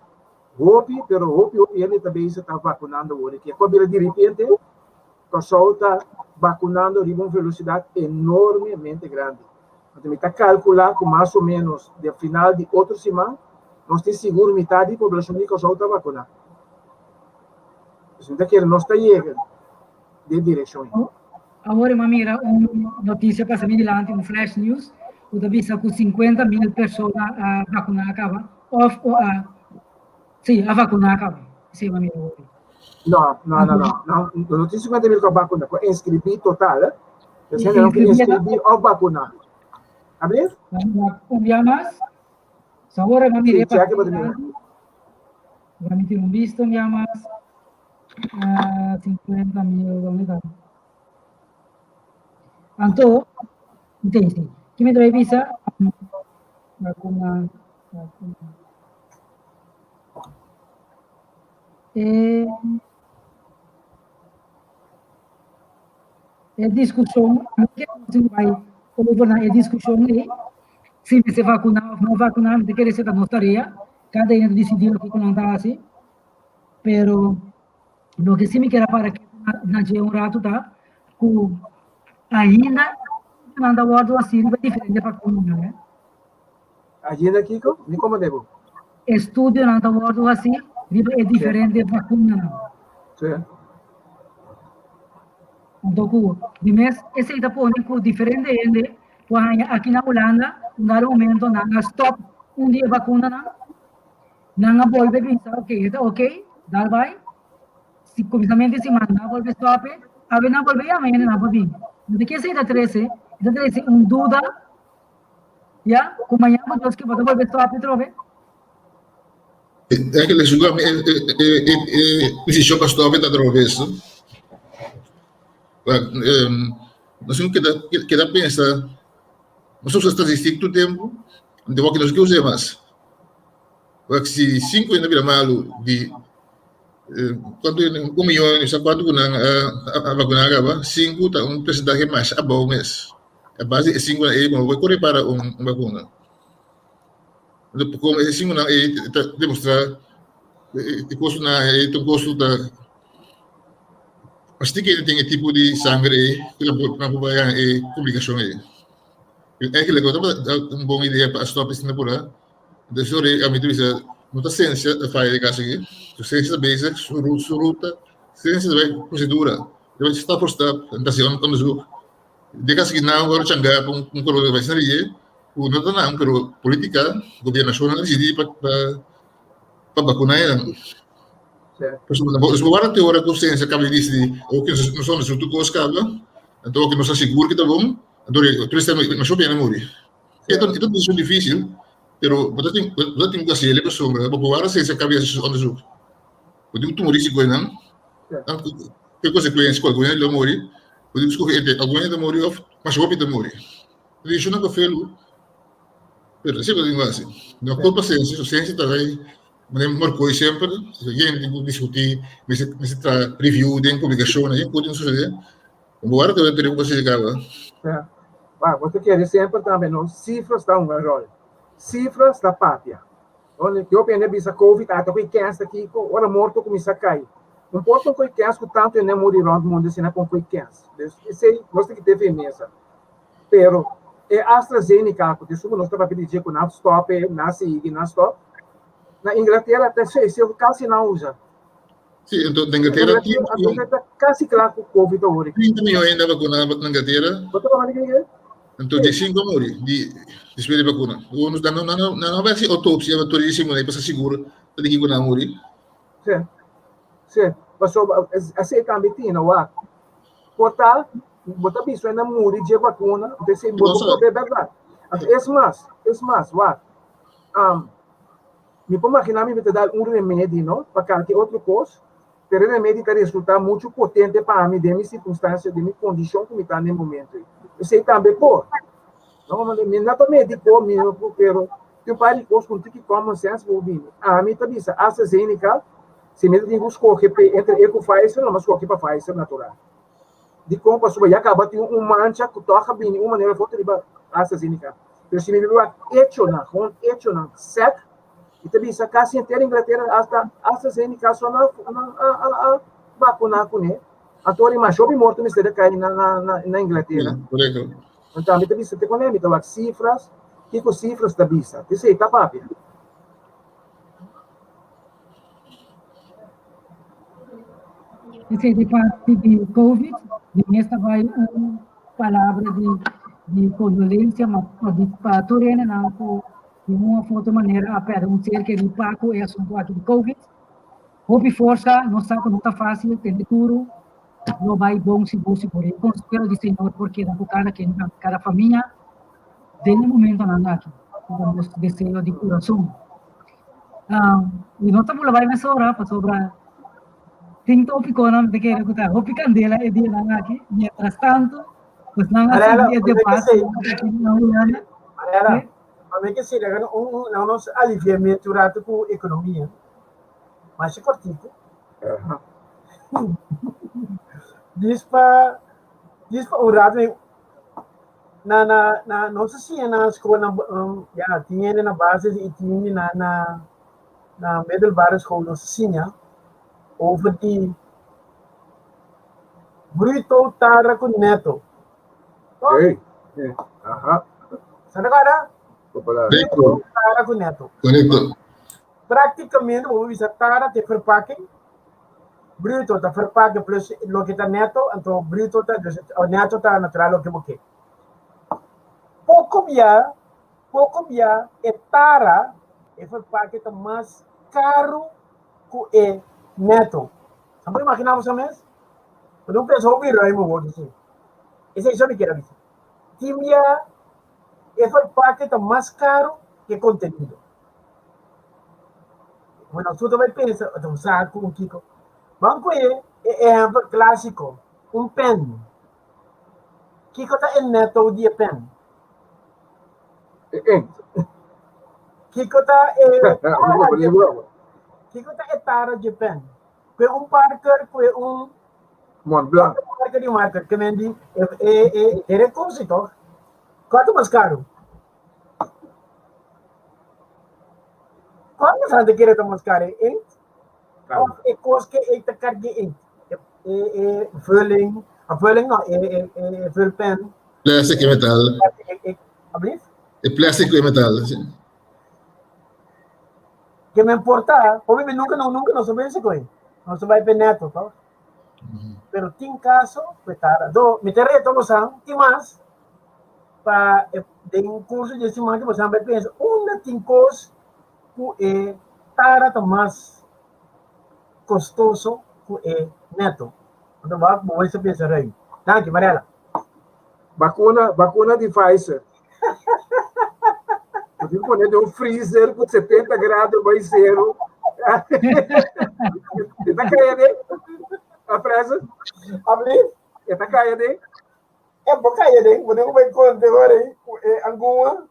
hopi, pero hopi hopi hende ta bezig ta vacunando awor aki. Cu a bira diripiente, Kòrsou ta vacunando riba un velocidad enormemente grandi. Anto mi ta calcula cu mas o menos den final di otro siman, nos tin sigur mitad di poblacion di Kòrsou ta vacuna. Pues mi ta kere nos ta yega den direccion ei. Awor mi a mira un noticia pasa mi dilanti, un flash news, cu ta bisa cu 50 mil persona a vacuna caba of o a. Sí, a vacuná caba. Sí, mami hopi. No, no, no, no. No, no tin 50 mil ku a vacuná, ku a inscribí total, eh. Dus hende no ku inscribí of vacuná. Ablief? Un dia mas. So ahora mami Sí, check pa mira. Mami tiene un visto un dia mas. Uh, 50 mil, ¿dónde está? Anto, entende? Ki mi trae bisa? Vacuna, vacuna. E, e discussão, não quero que vai over na e discussão aí, se se vacunar ou não vacunar, não quer ser nossa tarefa, cada um decidir o que não está assim, pero lo que sí me quero para que na un rato tá, ku ainda manda wordo assim, diferente vacuna, né? Ainda, Kiko? Ni como debo? Estudio nan ta wordo hasi riba e diferente vacunanan. Sí. Anto ku di mes esei ta pone ku diferente hende ku a haña aki na Hulanda un dado momento nan a stop un di e vacunanan, nan a bolbe bisa ok e ta ok dal bai, si kuminsamentu di siman nan a bolbe stop e, awe nan a bolbe yama hende nan por bin. Anto ke esei ta trese? E ta trese un duda. Ya, ku mañana ku Dios ke bo ta bolbe stop atrobe. Eigenlijk zoek ik e desishon pa stop ta atrobe so. Nos tin keda keda pensa, nos usa statistik tur tempu, anto wak nos ke usa mas. Wak si sinku hende bira malu di kuantu un miyon sa kuantu ku nan a vakuna kaba, sinku ta un persentahe masha abou mes. A base di e singunan ei bo por kore para un bakuna. Como e singunan ei ta demostra e kostonan ei ta un kosto ta Así que tin e tipo di sangre ei ku nan por bai haña e komplikashon ei. Eigenlijk tabata un bon idea pa stòp esei por a. Entonces ora ami ta bisa no ta sensia ta faya den kas aki. Sensia ta bezig su ruta, sensia ta bai prosedura, ta bai stap por stap, ta hasi onderzoek. De kas ki nan wòrdu changá pa un koro bai sina riye ku no ta nan pero politika gobernashon a disidí pa pa bakuna e nan. Pasobra bo bo wòrdu te ora ku sensia kaba di disidí oke nos a onderzoek tur kos kaba anto oke nos ta sigur ku ta bon anto tur esei masha hopi hende a muri. E ta un desishon difisil pero bo ta tin bo ta tin ku hasiel pasobra bo por wòrdu sensia kaba di hasi su onderzoek. Bo tin ku tuma risiko einan. Ke konsekuensia ku algun hende lo muri, bo tin ku skohe entre algun hende ta muri òf masha hopi ta muri. Desishonnan ku felu, pero esei bo tin ku hasi. No kulpa sensia, so sensia ta bai manera markoi semper, hende tin ku diskutí, mester mester traha review den publikashonnan, yen ku tin sosodé. Bo wòrdu ta wende riba kos kaba. Ya. Wak, bo ta kere semper tambe no, sifras ta hunga ròl. Sifras ta papia. Ora ki hopi hende bisa covid ata ku e kens ta kiko, ora morto kuminsá kai. Un por ta un koi kens ku tantu hende a muri rònt mundu asina kon koi kens. Dus esei nos ta kita e mesa. Pero e AstraZeneca ku ta esun ku nos ta papia di dje ku nan stòp e, nan sigui, nan stòp. Na Inglatera ta esei kasi nan usa. Sí, entonces na Inglatera tin Inglatera ta kasi kla ku covid awor. 30 milyon hende a vakuna na Inglatera. Bo ta papia di ke? Entonces di 5 a muri di despues di vakuna. Nan nan nan a bai hasi autopsia pa tur e 5 nan pa sa sigur ta di kiko nan a muri. Sí. Sí, pasobra asei tambe tin no wak. Por ta bo ta bisa nan muri dje vakuna, entonces esei bo por papia bèrdat. Anto es mas, es mas wak. Mi por maginá mi ta dal un remedi, no, pa kalke otro kos, pero e remedi ta resultá muchu potente pa mi den mi sirkunstansia, den mi kondishon ku mi ta na e momento ei. Esei tambe por. No, mi no ta médiko, mi no por, pero tin un par di kos ku un tiki common sense por bini. Ami ta bisa AstraZeneca, si mi ta tin ku skohe p'e entre e ku Pfizer, lo mi a skohe pa Pfizer natural. Dikon? Pasobra ya kaba tin un mancha ku tòg a bini un manera of otro riba AstraZeneca. Pero si mi biba wak echonan, gewoon echonan sèk, i ta bisa kasi henter Inglatera hasta AstraZeneca so nan a a a vakuná kuné. Anto ora masha hopi morto mester a kai na na na Inglatera. Korekto. Anto ami ta bisa te kuné, mi ta wak sifras, kiko sifras ta bisa. P'esei ta papia. Esei di parti di Covid, di mes ta bai un palabra di di kondolensia ma pa di pa tur hendenan ku. Di un òf otro manera a pèrdè un ser kerí pa ku e asuntu aki di Covid. Hopi forsa, nos sa ku no ta fásil, tende duru, lo bai bon sigur sigur. E konsuelo di Señor por keda ku kada ken, kada famia den e momentonan aki. Ta nos deseo di kurason. I no ta bula bai mesora pasobra tin tópikonan mi ta kere ku ta hopi kandela e dianan aki. Mientras tanto, pues nan a sigui e debate aki na Hulanda. Mariela, pa mi ke sera un un nos aliviamento un rato ku ekonomia. Masha kortiko. Dis pa dis pa un rato na na na nos a siña na skol na ya tin hende na basis i tin hende na na na middelbare school nos a siña over di bruto tara ku neto. Hey. Aha. Sa ta kòrda? Correcto. Tara ku neto. Correcto. Prácticamente bo por bisa tara ta e verpakking, bruto ta verpakking plus loke ta neto, anto bruto ta dus neto ta natural loke bo ke. Poko bia, poko bia e tara, e verpakking ta mas karu ku e neto. Sa por imagina boso mes? Bo no pensa hopi ruim awor si. Esei so mi kier a bisa. Tin bia e verpakking ta mas karu ke kontenido. Bueno, su ta bai pensa, ta un saku, un kiko. Ban kohe e ehempel klasiko, un pen. Kiko ta e neto di e pen? E ink. Kiko ta e tara di e pen? Kiko ta e tara di e pen? Kue un parker, kue un Mont Blanc. Marker di marker, ke men di e e e e rekosi toch? Kua ta mas karu? Cuando sa te kere ta mas caro e inkt? Of e kos ke e ta carga e inkt? E, e, e vulling, a vulling no, e, e, e vulpen. Plastic e metal. E, e, ablief? E plastic e metal. Sí. Que me importa, porque mi nunca, no, nunca no se pensa con No se vai neto, toch? Pero tin caso, pues tara. Do, mi te reto, bosan, tin mas, pa e, den un curso di siman que bosan bai pensa, unda tin cos cu e tara ta mas costoso cu e neto. Anto bo bo bai sa pensa ruim. Danki, Mariela. Vacuna, vacuna di Pfizer. Bo tin pone den un freezer ku 70 grado bai zero. E ta kaya den? A presa? Abli? E ta kaya den? E bo kaya den, bo tin ku bai konta ora ei ku e angua,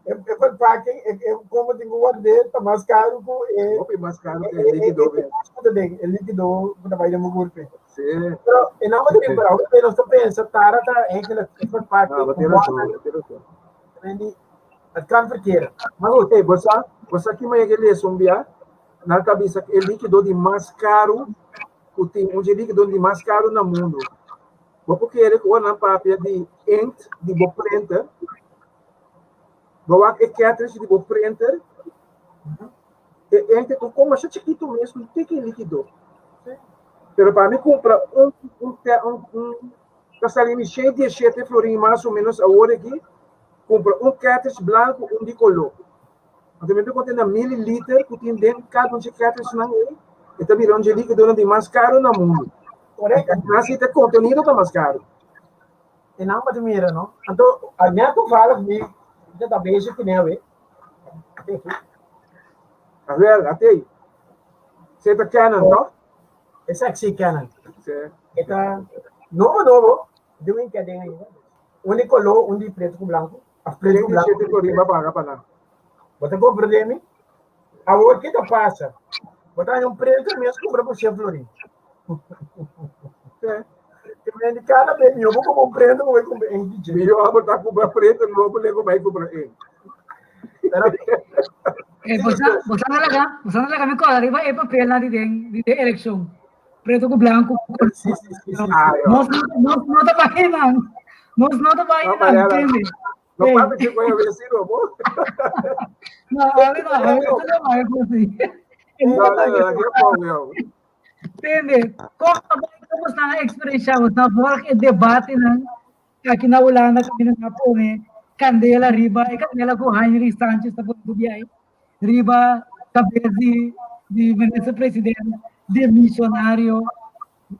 e e verpakking, e e komo tin ku ward'é ta mas karu ku e Hopi mas karu ku e likido e kos ku ta den, e likido ku ta bai den bo kurpi. Sí. Pero e nan bo tin para, hopi nos ta pensa tara ta eigenlijk e verpakking. Ah, bo tin rason, bo tin rason. Mendi, het kan verkeerd. Maar goed. Hey, bo sa, bo sa ki manera ke lesa un bia? Nan ta bisa ku e likido di mas karu ku tin, un dje likido di mas karu na mundu. Bo por kere ku ora nan papia di inkt di bo printer, bo wak e cartridge di bo printer, e inkt ta un kos masha chikitu mes ku tiki likido. Pero pa mi kumpra un un un un ta sali mi shen dieshete florin mas o menos awor aki, kumpra un cartridge blanku un di koló. Anto mi por konta na mililiter ku tin den kada un dje cartridgenan ei, e ta bira un dje likidonan di mas karu na mundu. Correcto. Asi ta contenido ta mas caro. E nan pa mira, no? Anto, a net toevallig mi ta bezig ku newe. Awel, atei. Se ta Canon, no? Exact, sí, Canon. Sí. Eta nobo nobo, doe een keer ainda. Un di color, un di preto ku blanco. Of preto ku blanco. Siete florin ba paga pa nan. Bo ta comprende mi? Awor ke ta pasa? Bo ta haña un printer mes kumpra por 100 florin. Te men cada vez mi bo como un printer bo kumpra en DJ. Mi yo abo ta kumpra printer nobo lego bai kumpra en. Pero Eh, bosa, bosa na laga, bosa na laga mi kora riba e papel na di den, di den eleksyon. Preto ku blanco. Sí, sí, sí, sí. Ah, yo. Nos, nos no ta bahinan. Nos no ta No, bahinan, Mariela. entiende? No Ei. papi que voy a ver si no, bo. No, a ver, no, a ver, no, a ver, sí. No, no, no, que pongo yo. Entende? Como como está na experiencia, na volg e debate nan, aki na Hulanda, kaminda nan a pone. kandela riba e kandela ku Heinrich Sanchez ta pone biai riba kabes di di minister president demisionario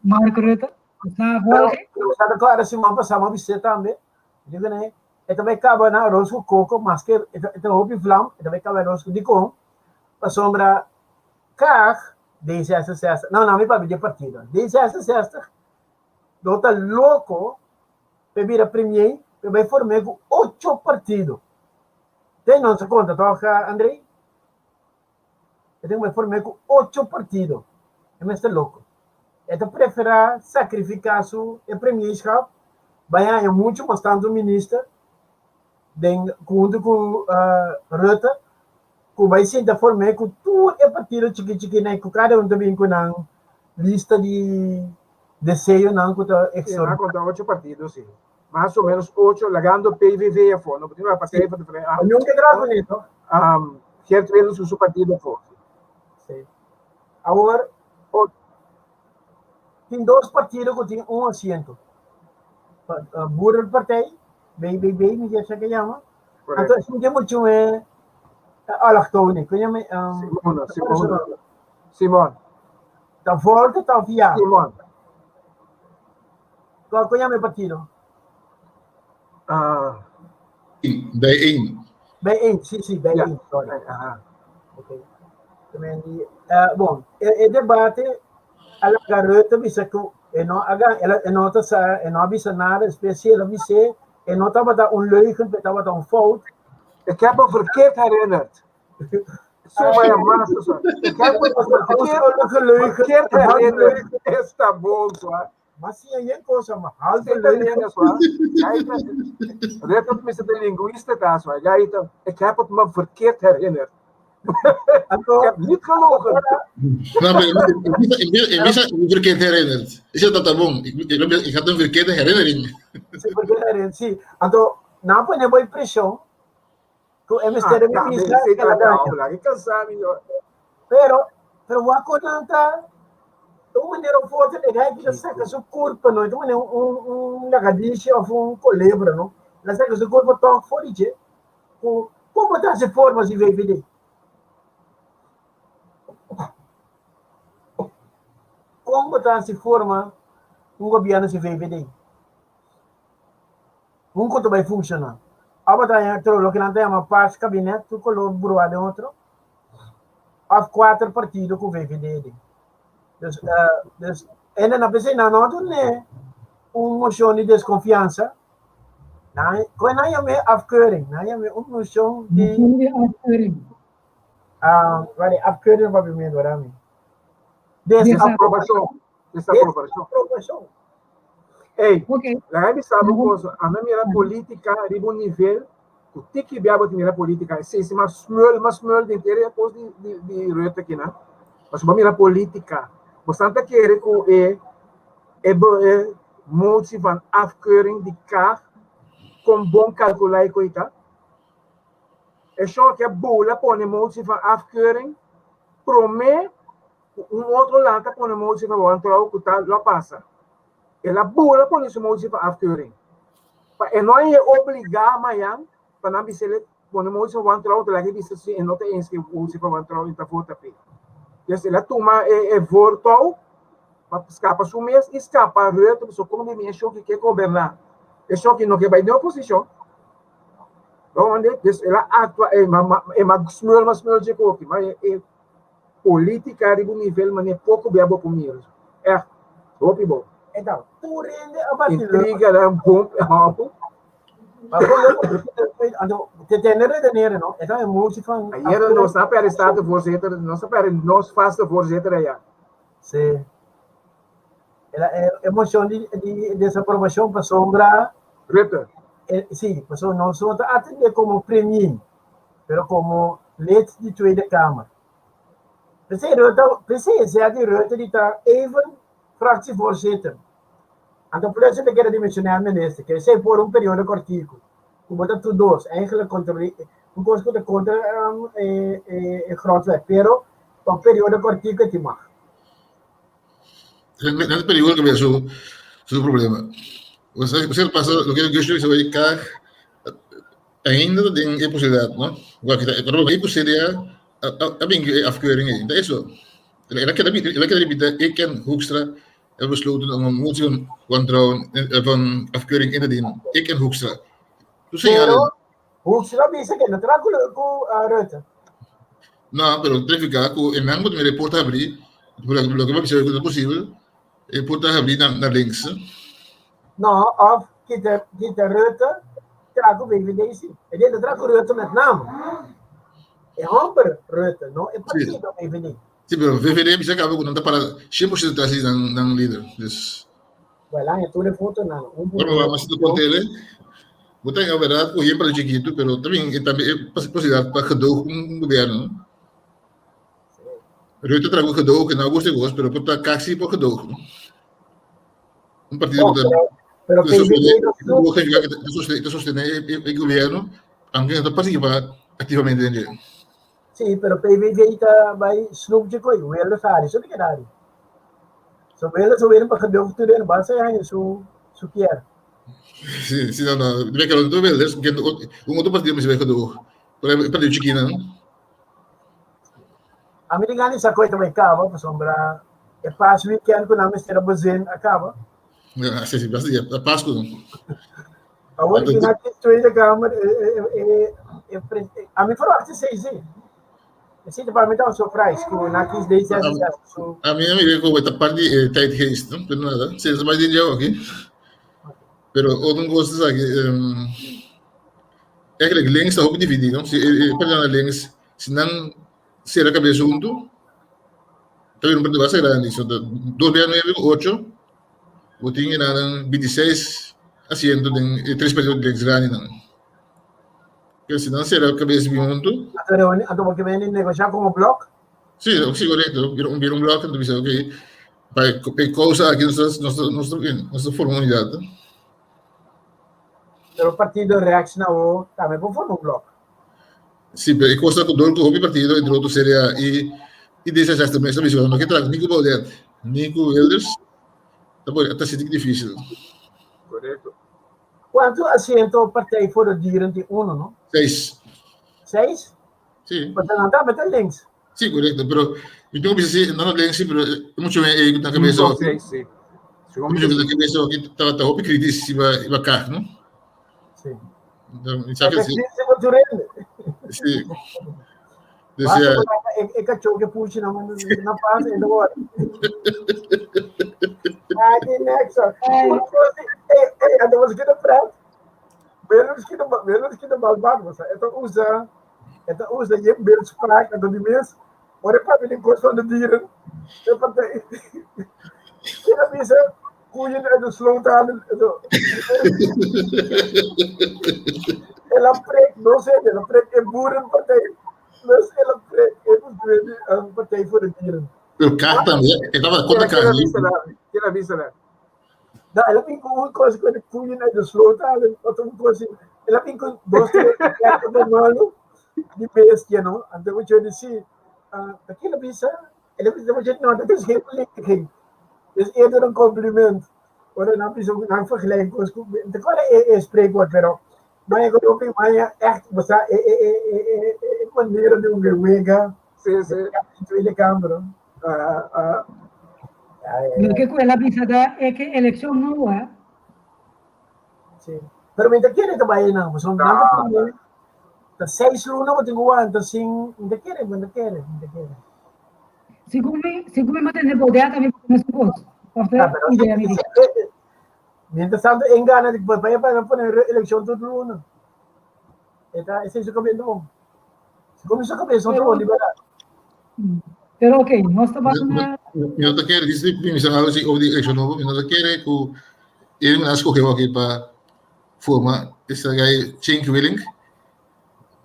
Mark Rutte. Esnan Pero, volge. pero sa klaro siman pasá mi a bis'é tambe, digo ne, e ta bai kaba na aros ku koko maske e ta e ta hopi vlam, e ta bai kaba aros ku dikon? Pasobra Kaag D66, no no mi papia di e partido, D66 lo ta loko pa e bira premier pa e bai form'é ku ocho partido. Te nos a konta tòg André? E tin ku bai form'é ku ocho partido. E mester loko. E ta preferá sakrifiká su e premierschap bai haña muchu mas tantu minister den huntu ku Rutte ku bai sinta form'é ku tur e partido chiki chikinan ku kada un ta bin ku nan lista di deseonan ku ta Sí, nan konta ocho partido, sí. Mas o menos ocho, lagando PVV afó. No por Partij van de Vrij. Ah, Nunca trato nito. Geert Wilders ku su partido afó. Sí. Awor, tin dos partido ku tin un asiento. Boerenpartij, BBB, mi ke sa ke yama. Anto esun ke muchu e allochtone. Kon yama? Simona, Simona. Simon. Ta Volt ta of ja? Simon. Kon kon yama e partido? Ah. Bijeen. Bijeen, si, si, bijeen, Ja. sorry. Aha. Oké. También di, bon, e debate a laga Rutte bisa ku e no a gan, e no ta sa, e no a bisa nada, despues si el a bis'é, e no tabata un leugen, pero tabata un fout. Ik heb me verkeerd herinnerd. Zo maar ja, master zo. Ik heb me verkeerd, verkeerd herinnerd. Esta bon, zo. Ma si yen cosa, ma halve Zeker leugen. leugen, zo. Gaita, Rutte tenminste de linguïste daar, zo. Gaita, ik heb het me verkeerd herinnerd. Anto, Ik heb niet gelogen. No, pero ik mis een verkeerd herinnerd. Is dat dat bon? Ik had een verkeerde herinnering. Si verkeerd herinnerd, si. Anto, nan pone bo impresion ku e mester Ah, de tambe, minister zeker keda dat daño. wel. Ik kan samen, joh. Pero, pero wak ku nan ta un manera of otro e gai ta saka su kurpa no, ta manera un un lagadishi of un kolebra no, el a saka su kurpa tòg for di dje. Ku komo ta hasi forma si VVD? Kon bo ta hasi forma un gobièrnu si VVD? Un ku ta bai funshoná. Òf bo ta haña otro loke nan ta yama paars kabinet, tur kolor bruá den otro, òf kuater partido ku VVD den. Dus, dus ende na p'esei nan no a dun'é un moshon di deskonfiansa. Nan, kon nan yam'é afkeuring? Nan yam'é un moshon di. Moshon di afkeuring. Ah, wari, afkeuring papiamentu, wara mi. Desaprobacion. Desaprobacion. Desaprobacion. Ey, Ok. laga mi sa bo cosa, ami a mira politica riba un nivel ku tiki bia bo ta mira politica, esei si mas smul, mas smul den henter e kos di di di Rutte akinan, pasobra bo a mira politica, bosan ta kere ku e e e motie van afkeuring di Kaag kon bon kalkulá e koe ta? E shon aki a bula pone motie van afkeuring promé ku un otro land a pone motie van wantrouwen ku ta lo a pasa. El a bula pone su motie van afkeuring. Pa e no a e obligá mayan pa nan bis'el pone motie van wantrouwen te laga e bisa si e no ta eens ku e motie van wantrouwen e ta vota p'e. Dus el a tuma e e voortouw pa skapa su mes i skapa Rutte pasobra kon di mi e shoki ke goberná. E shoki no ke bai den oposishon. Bo wende? Dus el a aktua e ma e ma smul ma smul dje koki ma e e Politica riba un nivel manera poco bia bo por mira. Echt, hopi bo. Então, tur hende a bati leu. Intriga dan bom hopi. Maar kon leu, anto, te tende redeneren, no? Eta emotie van Ayer nos a perde statenvoorzitter, nos a perde nos vaste voorzitter allá. Sí. E emocion di, di desaprobacion pasobra Rutte. Eh, sí, pasobra nos no ta atende como premier, pero como lid di Tweede Kamer. P'esei Rutte, p'esei sea di Rutte di ta even fractievoorzitter. Anto plus e ta keda dimissionair minister, ke esei por un periodo kortiku, ku bo ta tur dos, eigenlijk kontrole, un kos ku ta kontra e, e, e grondwet, pero pa un periodo kortiku e tin mag. No es peligro que su, su problema. O sea, pasa lo que yo estoy sobre Kaag. Ainda ta den e posibilidad, no? Wak, ta, pero e posibilidad a, a, a bin e afkeuring ei. Ta eso. El a keda, el a keda repita, ik en Hoekstra hebben besloten om een motie van wantrouwen, van afkeuring in te dienen. Ik en Hoekstra. Toen señalen. Pero Hoekstra bisa que no traga ku Rutte. No, pero verifica ku e nan moet mi report abri, lo que va bisa ku ta posibel, e porta habri na, na links. No, of kita, kita Rutte, traga ku VVD sí. E dentro traga ku Rutte met naam. E homber Rutte, no e partido sí. VVD. Sí, pero VVD bisa kaba ku nan ta para 100% tras di nan, nan líder. Dus. Well, aan tur e fotonan. Un Bueno, vamos a contele. Bo ta en verdad ku para chiquito, pero también e tambe e posibilidad pa gedoog un gobierno. Rutte trago gedoog en augustus gos, pero por ta casi por gedoog. Un partido oh, pero, pero PVV te sostener el gobierno, aunque no participa activamente en él. Sí, pero PVV ta bij snoep je koi, Wilders hari, so di hari. So Wilders zo weer pa gedoog te den, basta hij su su kier. Sí, sí, no, no. Debe que lo Wilders, que un otro partido me se ve gedoog. Pero el partido chiquito, no? A mi tin sa koi tambe kaba, pasobra e pas weekend ku nan mester a bezin a kaba. Ja, sí, sí, basta dia, Pasku. Awor ki na Tweede Kamer, e, e, e, a mi verwacht seis sí. Esei ta pa mi ta un surprise ku nan kies D66 su. A mi a mira ku ta parte di tijdgeest, no? Pero nada, sí, ta bai den jou aki. Pero otro kos ta aki, um, eigenlijk links ta hopi dividí, no? Si e partidonan links, si nan sera kabes huntu, ta bira un partido basta grandi. So, dos bia nuebe ku ocho, bo tin enanan 26 asiento den e tres partido links grandinan. Pero si nan sera kabes bin huntu. Anto anto bo ke bini negosha komo blok? Sí, sí, korekto. Bira un bira un blok, anto bisa, ok, pa e kousa aki nos ta nos ta nos ta nos ta forma un unidat. Pero partido rechts na o tambe por forma un blok. Sí, pero e kos ta ku dor ku hopi partido, entre otro CDA i i D66 mes ta bisa no ke traha ni ku Baudet ni ku Wilders, ta por ta sinti difísil. Korekto. Kuantu asiento Partij voor de Dieren tin uno, no? Seis. Seis? Sí. Pasobra nan tambe ta links. Sí, korekto, pero mi tengo bisa si nan ta links, sí, pero mucho men ei ku ta kabesa Cinco, seis, sí. Segun mi mucho ku ta kabesa aki ta ta hopi kritis riba riba kag, no? Sí. Mi sa ke sí. Sí. Dus ja. E kachó ke pushi na na pas e door. Ai, die next. Eh, eh, en dat was ik in de pret. Wilders ki de Wilders ki de balbak was. Het usa het usa je beeldspraak en dat die mens ora pa de kos van de dieren. De partij. Kina bisa koeien uit de sloot halen. El a preek, no sé, el a preek e boerenpartij. Dus el a preek e een Partij voor de Dieren. Pero Kaag tambe, e tabata kontra Kaag. Ken a bisa dat? Nou, el a bin ku un kos ku de koeien uit de sloot halen. Wat un kos. El a bin ku dos, tres ejemplo malu di bestia, no? Anto moet je si, uh, el a bisa, el a bisa, moet je, no, dat is geen belediging. Dus eerder een compliment. Ora nan bisa nan vergelijk kos ku, te kwal e, e spreekwoord, pero maar ik geloof in maar echt, basta e, e, e, e, e, e manier di un gewega. Sí, sí. In Tweede Kamer. Hoor. Uh, uh, Ja, ja, ja. Loke ku el a bisa ta e ke elekshon nobo, hè? Sí. Pero mi ta kere ta bai nan, pasobra nan ta pone ta seis luna bo tin ku wanta sin, mi ta kere, mi ta kere, mi ta kere. Segun mi, segun mi mantene Baudet tambe por mesun kos. Of ta Ja, pero idea mi di. Mientras tanto, en gana di bai pa pone elekshon tur luna. E ta esei su kabes bon. Segun mi su kabes otro bon di bèrdat. Pero ok, nos ta ban na Mi no ta kere, dice mi mester algo así over di elekshon nobo, mi no ta kere ku e nan a skohe aki pa forma esta gai Cenk Willink.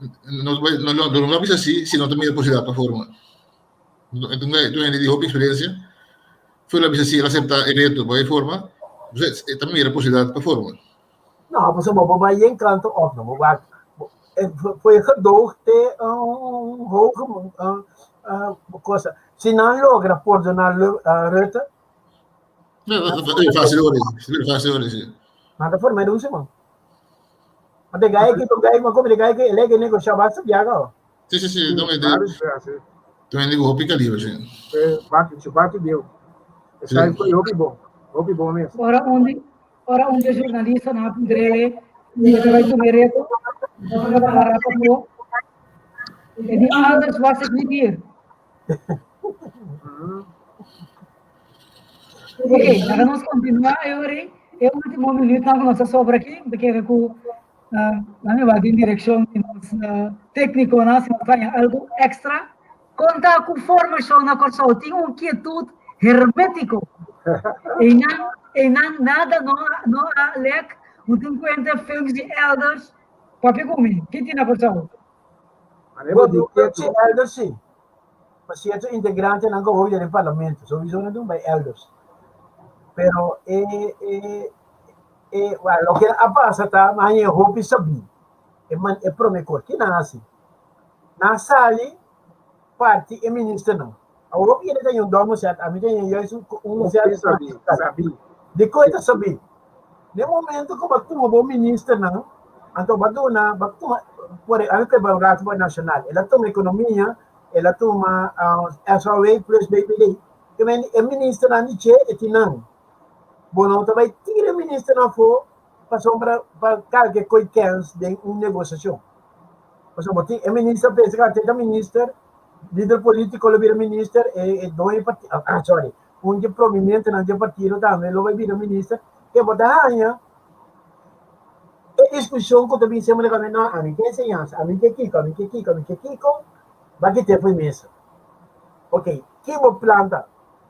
No no no no bisa si si no ta mira posibilidad pa forma. Enton un hende di hopi experiencia, fue la bisa si el acepta e reto pa e forma, entonces e ta mira posibilidad pa forma. No, pasobra bo bai yen kant op, no? Bo wak voor je gedoog te een hoge cosa. Si nan logra pordona Rutte. No, dat is fácil hoor, is fácil hoor, sí. Maar dat voor mij doen ze man. Ma de gai que gai ma come de gai que ele que negociar basta biaga. Si, si, si, no, Vários vezes. Também digo hopi calibre, si. Bate, bate deu. Esse foi hopi bom. Hopi bom mesmo. Ora onde, ora onde jornalista na pudrele, e vai tomar reto, ora para E di anders was ik niet hier. Ok, laga nos continua e e ultimo minuut nan nos a sobra aki, mi kere ku nan mi wak den direkshon di nos teknikonan si nos ta haña algu ekstra. Konta ku formashon na Kòrsou tin un kietut hermétiko. Einan einan nada no no a lèk, no tin kuenta functie elders. Papia ku mi, ki tin na Kòrsou? Bo di ketu elders si. Pa cierto integrantenan ku hoy den parlamento, sowieso nan dun bai elders. Pero e e e well, loke a pasa ta nan haña hopi sabí. E man e prome kos ki nan hasi? Nan sali parti e ministernan. Awor hopi hende ta haña un domo set, ami ta haña juist un un set. Sabí, sabí. Dikon e ta sabí? Den momento ku bo tuma bo ministernan, anto bo duna, bo tuma, por ehempel, ku e raad van nacional, el a tuma ekonomia, el a tuma SOW plus BPD. Ke men e ministernan di che e tin nan. Bo no ta bai tira e ministernan afó pasobra pa kalke koi kens den un negosiashon. Pasobra bo tin e minister pensa ku ate ta minister, lider politiko lo bira minister, e doño di partido, sorry, un di e prominentenan di e partido tambe lo bai bira minister, ke bo ta haña e diskushon ku ta bin semper na no, ami ke enseñansa, ami ke kiko, ami ke kiko, ami ke kiko, ba kit'é for e mesa. Ok, ki bo planta?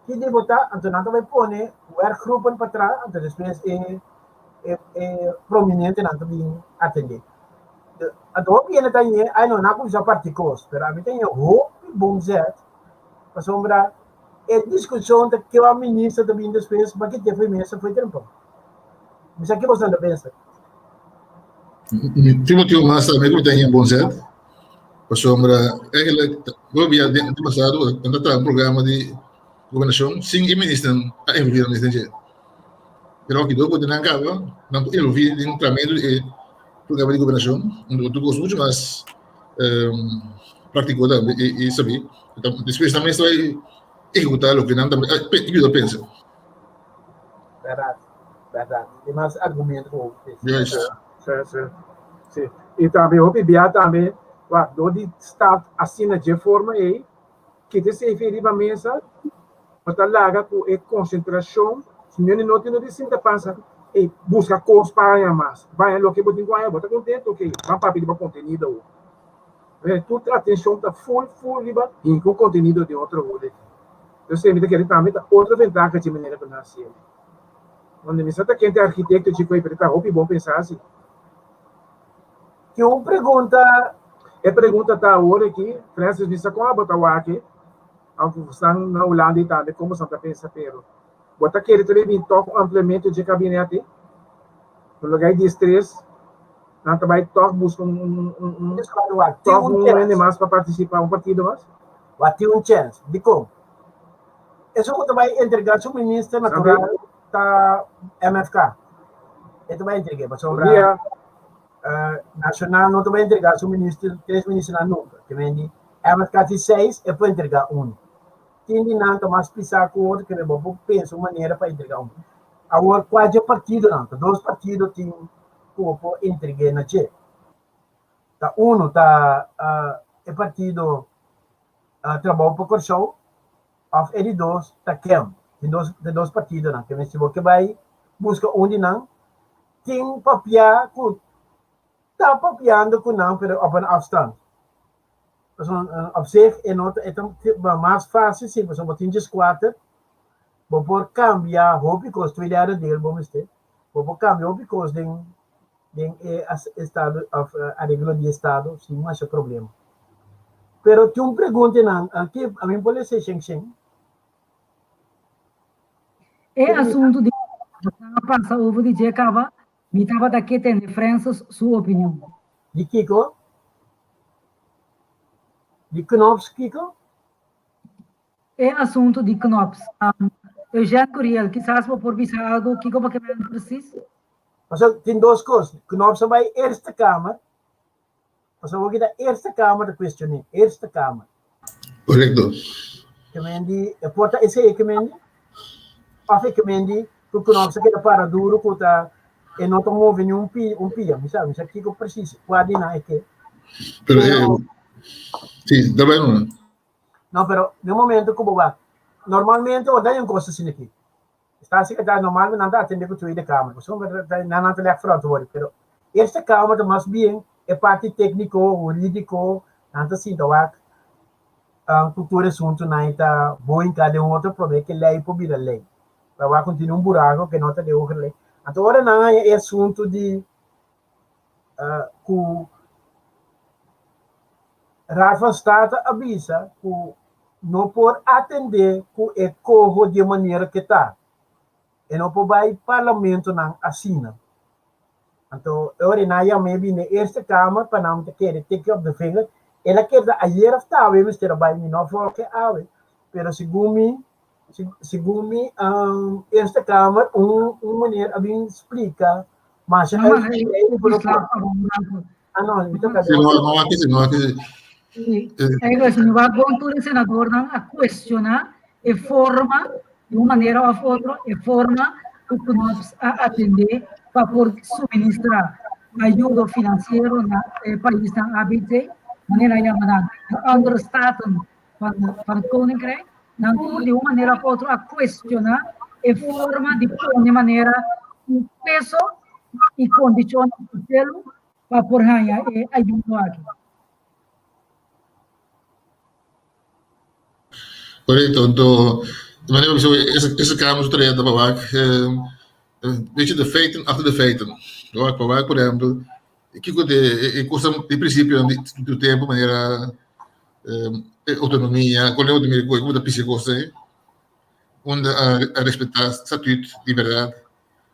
Ki di bo ta? Anto nan ta bai pone werkgroepen pa traha, anto despues e e e prominentenan ta bin atendé. Anto hopi hende ta hañ'é, ai no, nan a kuminsá parti kos, pero ami ta hañ'é hopi bon zèt, pasobra E diskushon ta kua minister ta bin despues pa kite foi mesa foi trempo. Mi sa ke boso ta pensa. Tin motibu mas tambe ku mi ta haña bon sèt, pasobra eigenlijk bo bia den pasado nan ta traha un programa di gobernashon sin e ministernan a envolví nan mes den dje. Pero aki dor ku nan kaba nan por envolví den trahamentu di e programa di gobernashon, unda ku tur kos muchu mas práktiko tambe i sabí. Despues nan mes ta bai ehekutá loke nan ta yuda pensa. Bèrdat, bèrdat. Tin mas argumento ku hopi pensa. Juist. Sí, sí, sí. I tambe hopi bia tambe, wak, dor di start asina dje forma ei, kita esei fe riba mesa, bo ta laga ku e konsentrashon, si mi no tin no di sinta pasa, ei, buska kos pa haña mas. Baña loke bo tin ku haña, bo ta kontentu, okey, ban papia riba kontenido awor. Tur atencion ta full full riba hinca un contenido den otro hora aki. Entonces mi ta kere tambe ta otro ventaha dje manera cu nan haciel. Donde mi sa ta ken ta e architecto dje coe pero ta hopi bon pensa asi. Tin un pregunta. E pregunta ta awor aki, Francis mi sa con abo ta wak aunke cu stan na Hulanda y tambe como stan ta pensa pero bo ta kere ta bin tok un ampliamento dje kabinete? No lo gai diestres. Nan ta bai tòg buska un un un un tòg un hende mas pa partisipá, un partido mas? Wak tin un chèns. Dikon? Esun ku ta bai entregá su minister natural ta MFK. E ta bai entreg'é pasobra Nacional no ta bai entregá su minister, tres ministernan nunka. Ke men di MFK tin seis, e por entregá unu. Tin di nan ta mas pisá ku otro, ke men bo por pensa un manera pa entregá un. Awor kua dje partidonan? Ta dos partido tin ku bo por entreg'é na dje. Ta unu ta e partido Trabou pa Kòrsou òf e di dos ta kem. Tin dos ta dos partidonan. Ke si bo ke bai buska un di nan, tin papia ku ta papiando ku nan pero op een afstand. Pasobra op zich e no ta e ta mas fásil si pasobra bo tin djeskuater bo por kambia hopi kos, twee derde deel bo mester. Bo por cambia hopi cos den den e estado of areglo di estado sin masha problema. Pero tin un preguntenan ke ami por lesa shen shen. E asuntu di a pasa over di dje caba, mi tabata ke tende Francis su opinion. Di kiko? Di Knops kiko? E asuntu di Knops. Eugène Curiel, kisas bo por bisa algu kiko bo ke mende presis? Pasobra tin dos kos, Knops a bai Eerste Kamer, pasobra bo kita Eerste Kamer ta kuestion'é, Eerste Kamer. Korekto. Ke men di, e por ta esei e ke men di, òf e ke men di ku Knops a keda para duru ku ta e no ta move ni un pia, un pia, mi sa, mi sa kiko presis kua di nan e ke. Pero e, si, ta bai no. No, pero den momento ku bo wak, normalmente ora ta un kos asina aki, Staatssecretaris normalmente nan ta atende ku Tweede Kamer, pasobra nan nan ta lèg verantwoordelijk, pero Eerste Kamer ta mas bien e parti tékniko, hurídiko, nan ta sinta wak ku tur asuntunan i ta bo hinká den un otro promé ku e lei por bira lei. Pa wak ku tin un buraku ku no ta den hoger lei. Anto ora nan haña e asuntu di ku Raad van State a bisa ku no por atendé ku e koho di e manera ke ta. E no por bai parlamentonan asina. Anto e ora nan a yam'é bini e Eerste Kamer pa nan ta kere tikje op de vinger. El a keda ayer of ta awe mester a bai, mi no a volg e awe, pero segun mi, segun mi Eerste Kamer un un meneer a bin splika masha uitgebreid ku no por. Ah no, mi ta Sí, no, no aki sí, no aki sí. Sí. Eigenlijk, si wak bon tur e senadornan a cuestiona e forma, di un manera of otro, e forma ku Knops a atende pa por suministra ayudo financiero na e paisnan ABC, manera a yama nan, de andere staten van, van het Koninkrijk. Nan tur di un manera of otro a cuestiona e forma di pone manera un peso y condicionnan pelo pa por haña e ayudo aki. Correcto, anto de manera ku ese kamer su tarea ta pa wak beetje de feiten achter de feiten. Wak pa wak por ehempel kiko ta e kosnan di prinsipio di tur tempu manera e outonomia, kon e outonomia ku ta pisi e kos ei, unda a respetá statuut di bèrdat.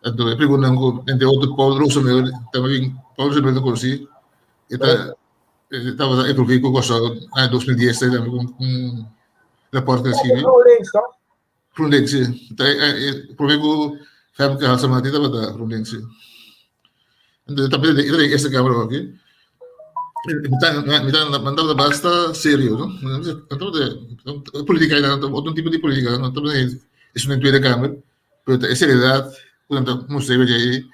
Anto e preguntanan ku entre otro Paul Rosenberg tambe bin, Paul Rosenberg ta konosí, e ta e tabata envolví ku Kòrsou na 2010 tambe ku un rapòrt ku el a skibi. GroenLinks toch? GroenLinks, si. Ta e promé ku Femke Halsema tabata GroenLinks, si. Anto e ta den e Eerste Kamer aki. Mi ta mi ta mi tabata basta serio, no. Politica ei ta otro tipo di politica, no tabata esun den Tweede Kamer. Pero ta e seriedad ku nan ta mustra riba dje ei,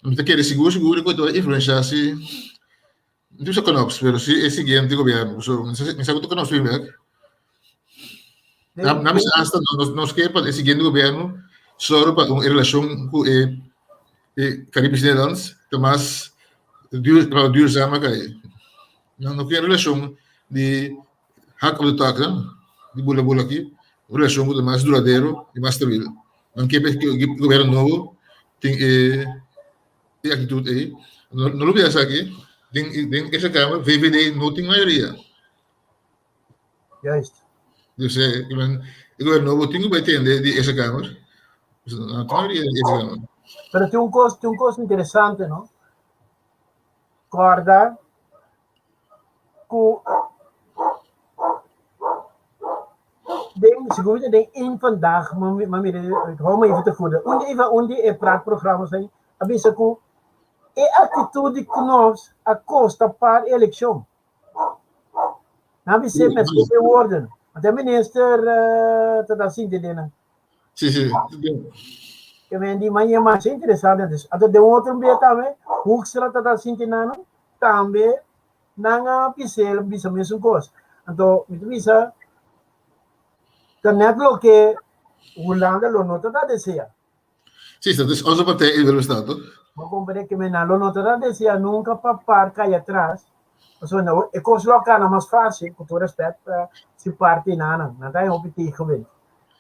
mi ta kere sigur sigur ku e ta influenshá si, no ta bisa Knops, pero si e siguiente gobièrnu. Pasobra mi sa mi sa ku ta Knops bin bèk. Nan nan bisa asta nos nos ke pa e siguiente gobièrnu sòru pa un e relashon ku e e Caribisch Nederlands ta mas duur duurzaam kai. Nan no ke relashon di Hak op de tak, di bula bula aki, un relashon ku ta mas duradero i mas stabil. Nan ke pa e gobierno nobo tin e e aktitut ei. No no lubida esaki, den den esa kamer VVD no tin mayoria. Juist. Dus e gobierno nobo tin ku bai tende di esa kamer. No tin mayoria di esa kamer. Pero tin un kos, tin un kos interesante, no? Kòrda ku den segun mi den een vandaag ma mira ik hou me even te goede un di un di e praatprogramma's ei a bisa ku e aktitut di Knops a kosta par elekshon. Nan a bis'é met zoveel woorden. Want e minister ta ta sinti den nan. Sí, sí. Ke men di maña masha interesante. Dus, anto den otro bia tambe, Hoekstra ta ta sinti nan tambe nan a bis'é bisa mesun kos. Anto mi ta bisa ta net loke Hulanda lo no ta ta desea. Sí, dat is onze partij in Willemstad, toch? Bo comprende ke men nan lo no ta ta desea nunka pa par kai atras. Pasobra no e kos lo a kana mas fásil, ku tur respèt pa si parti nan, nan ta hopi tegenwind.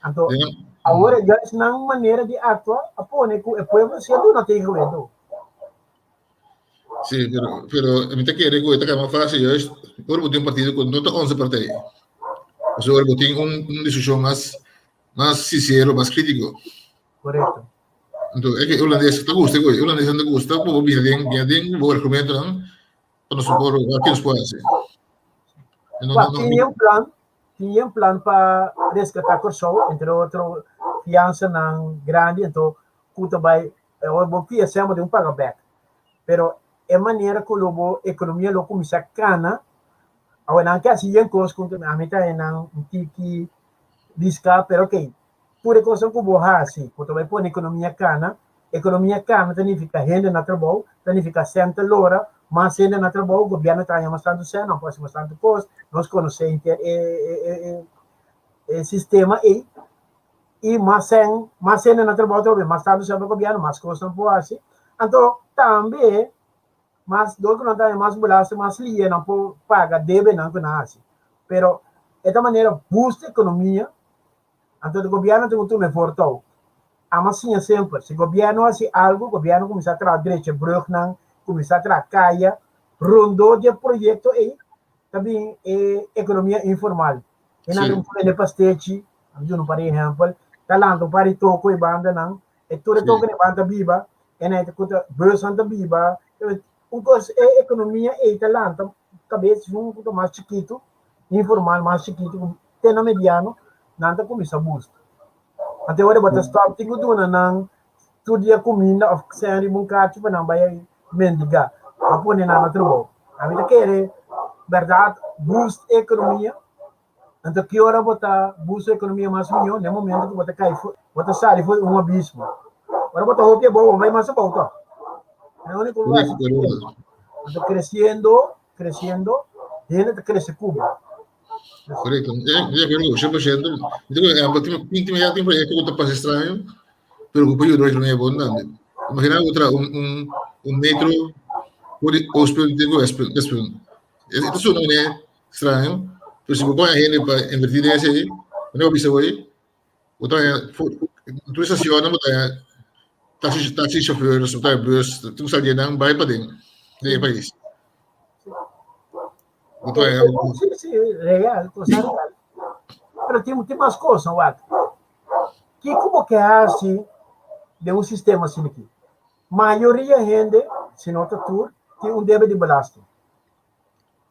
Anto, awor juist nan manera di aktua a pone ku e pueblo si a duna tegenwind ook. Sí, pero, pero mi ta kere ku e ta kaba fásil juist ora bo tin un partido ku no ta onze partij. Pasobra ora bo tin un, un diskushon mas, mas sinsero, mas krítiko. Korekto. Anto, e ke holandes ta gusta e holandes ta gusta ku bo bini den, bini den bo argumentonan pa nos por wak nos por hasi. No, no, no, tin un plan, tin un plan pa reskatá Kòrsou, entre otro fiansanan grandi, anto ku ta bai. Awor bo fia sèn bo tin ku paga bèk. Pero e manera ku lo bo ekonomia lo kuminsá kana, awor nan ke hasi yen kos ku ami ta nan un tiki riska, pero okey, tur e kosnan ku bo hasi ku ta bai pone ekonomia kana, ekonomia kana ta nifiká hende na trabou, ta nifiká sèn ta lora, mas hende na trabou, gobièrnu ta haña mas tantu sèn, nan por hasi mas tantu kos, nos konosé henter e e sistema ei. I mas sèn, mas hende na trabou ta hopi, mas tantu sèn pa gobièrnu, mas kosnan por hasi. Anto tambe mas dor ku nan ta haña mas belasting, mas lihe nan por paga debenan ku nan hasi. Pero e ta manera boost ekonomia, anto di gobièrnu tin ku tuma e voortouw. Ama siña semper, si gobièrnu hasi algu, gobièrnu kuminsá traha drecha brùgnan, kuminsá traha kaya, rondó di e proyekto ei ta bin e ekonomia informal. E nan ta bende pastechi, Ami duna un par di ehèmpel, ta lanta un par di toko e bandanan, e tur e toko den banda ta biba, e nan ta ku ta busnan ta biba, un kos e ekonomia ei ta lanta kabes un ku ta mas chikitu, informal mas chikitu te na mediano, nan ta kuminsá buska. Anto e ora bo ta stòp tin ku duna nan tur dia kuminda òf sèn riba un kachi pa nan bai mendigá, a pone nan na trabou. Ami ta kere bèrdat boost e ekonomia. Anto ki ora bo ta buska ekonomia mas mihó? Na e momento ku bo ta kai for, bo ta sali for di un abismo. Ora bo ta hopi abou, bo bai mas abou tòg. E úniko ku bo hasi. Anto kresiendo, kresiendo, hende ta krese ku bo. Korekto. Mi ta acuerdo 100%. Mi ta ku ehempel, tin tin tin proyekto ku ta parse straño, pero ku por yuda ekonomia bon tambe. Imagina bo traha un un un metro for di Oostpunt te ku Westpunt. E ta suna manera Straño, pero si bo pone hende pa invertí den esei, bo no bisa hoy, bo ta haña tur estacionnan bo ta haña taxi taxi chauffeurs, bo ta haña bus, tur sal di nan bai paden den e pais. Bo ta haña Sí, sí, real, cosa real. Pero tin tin mas cosa, wak. Kiko bo ke hasi den un sistema asina aki? Mayoria hende, si no ta tur, tin un debe di belasting.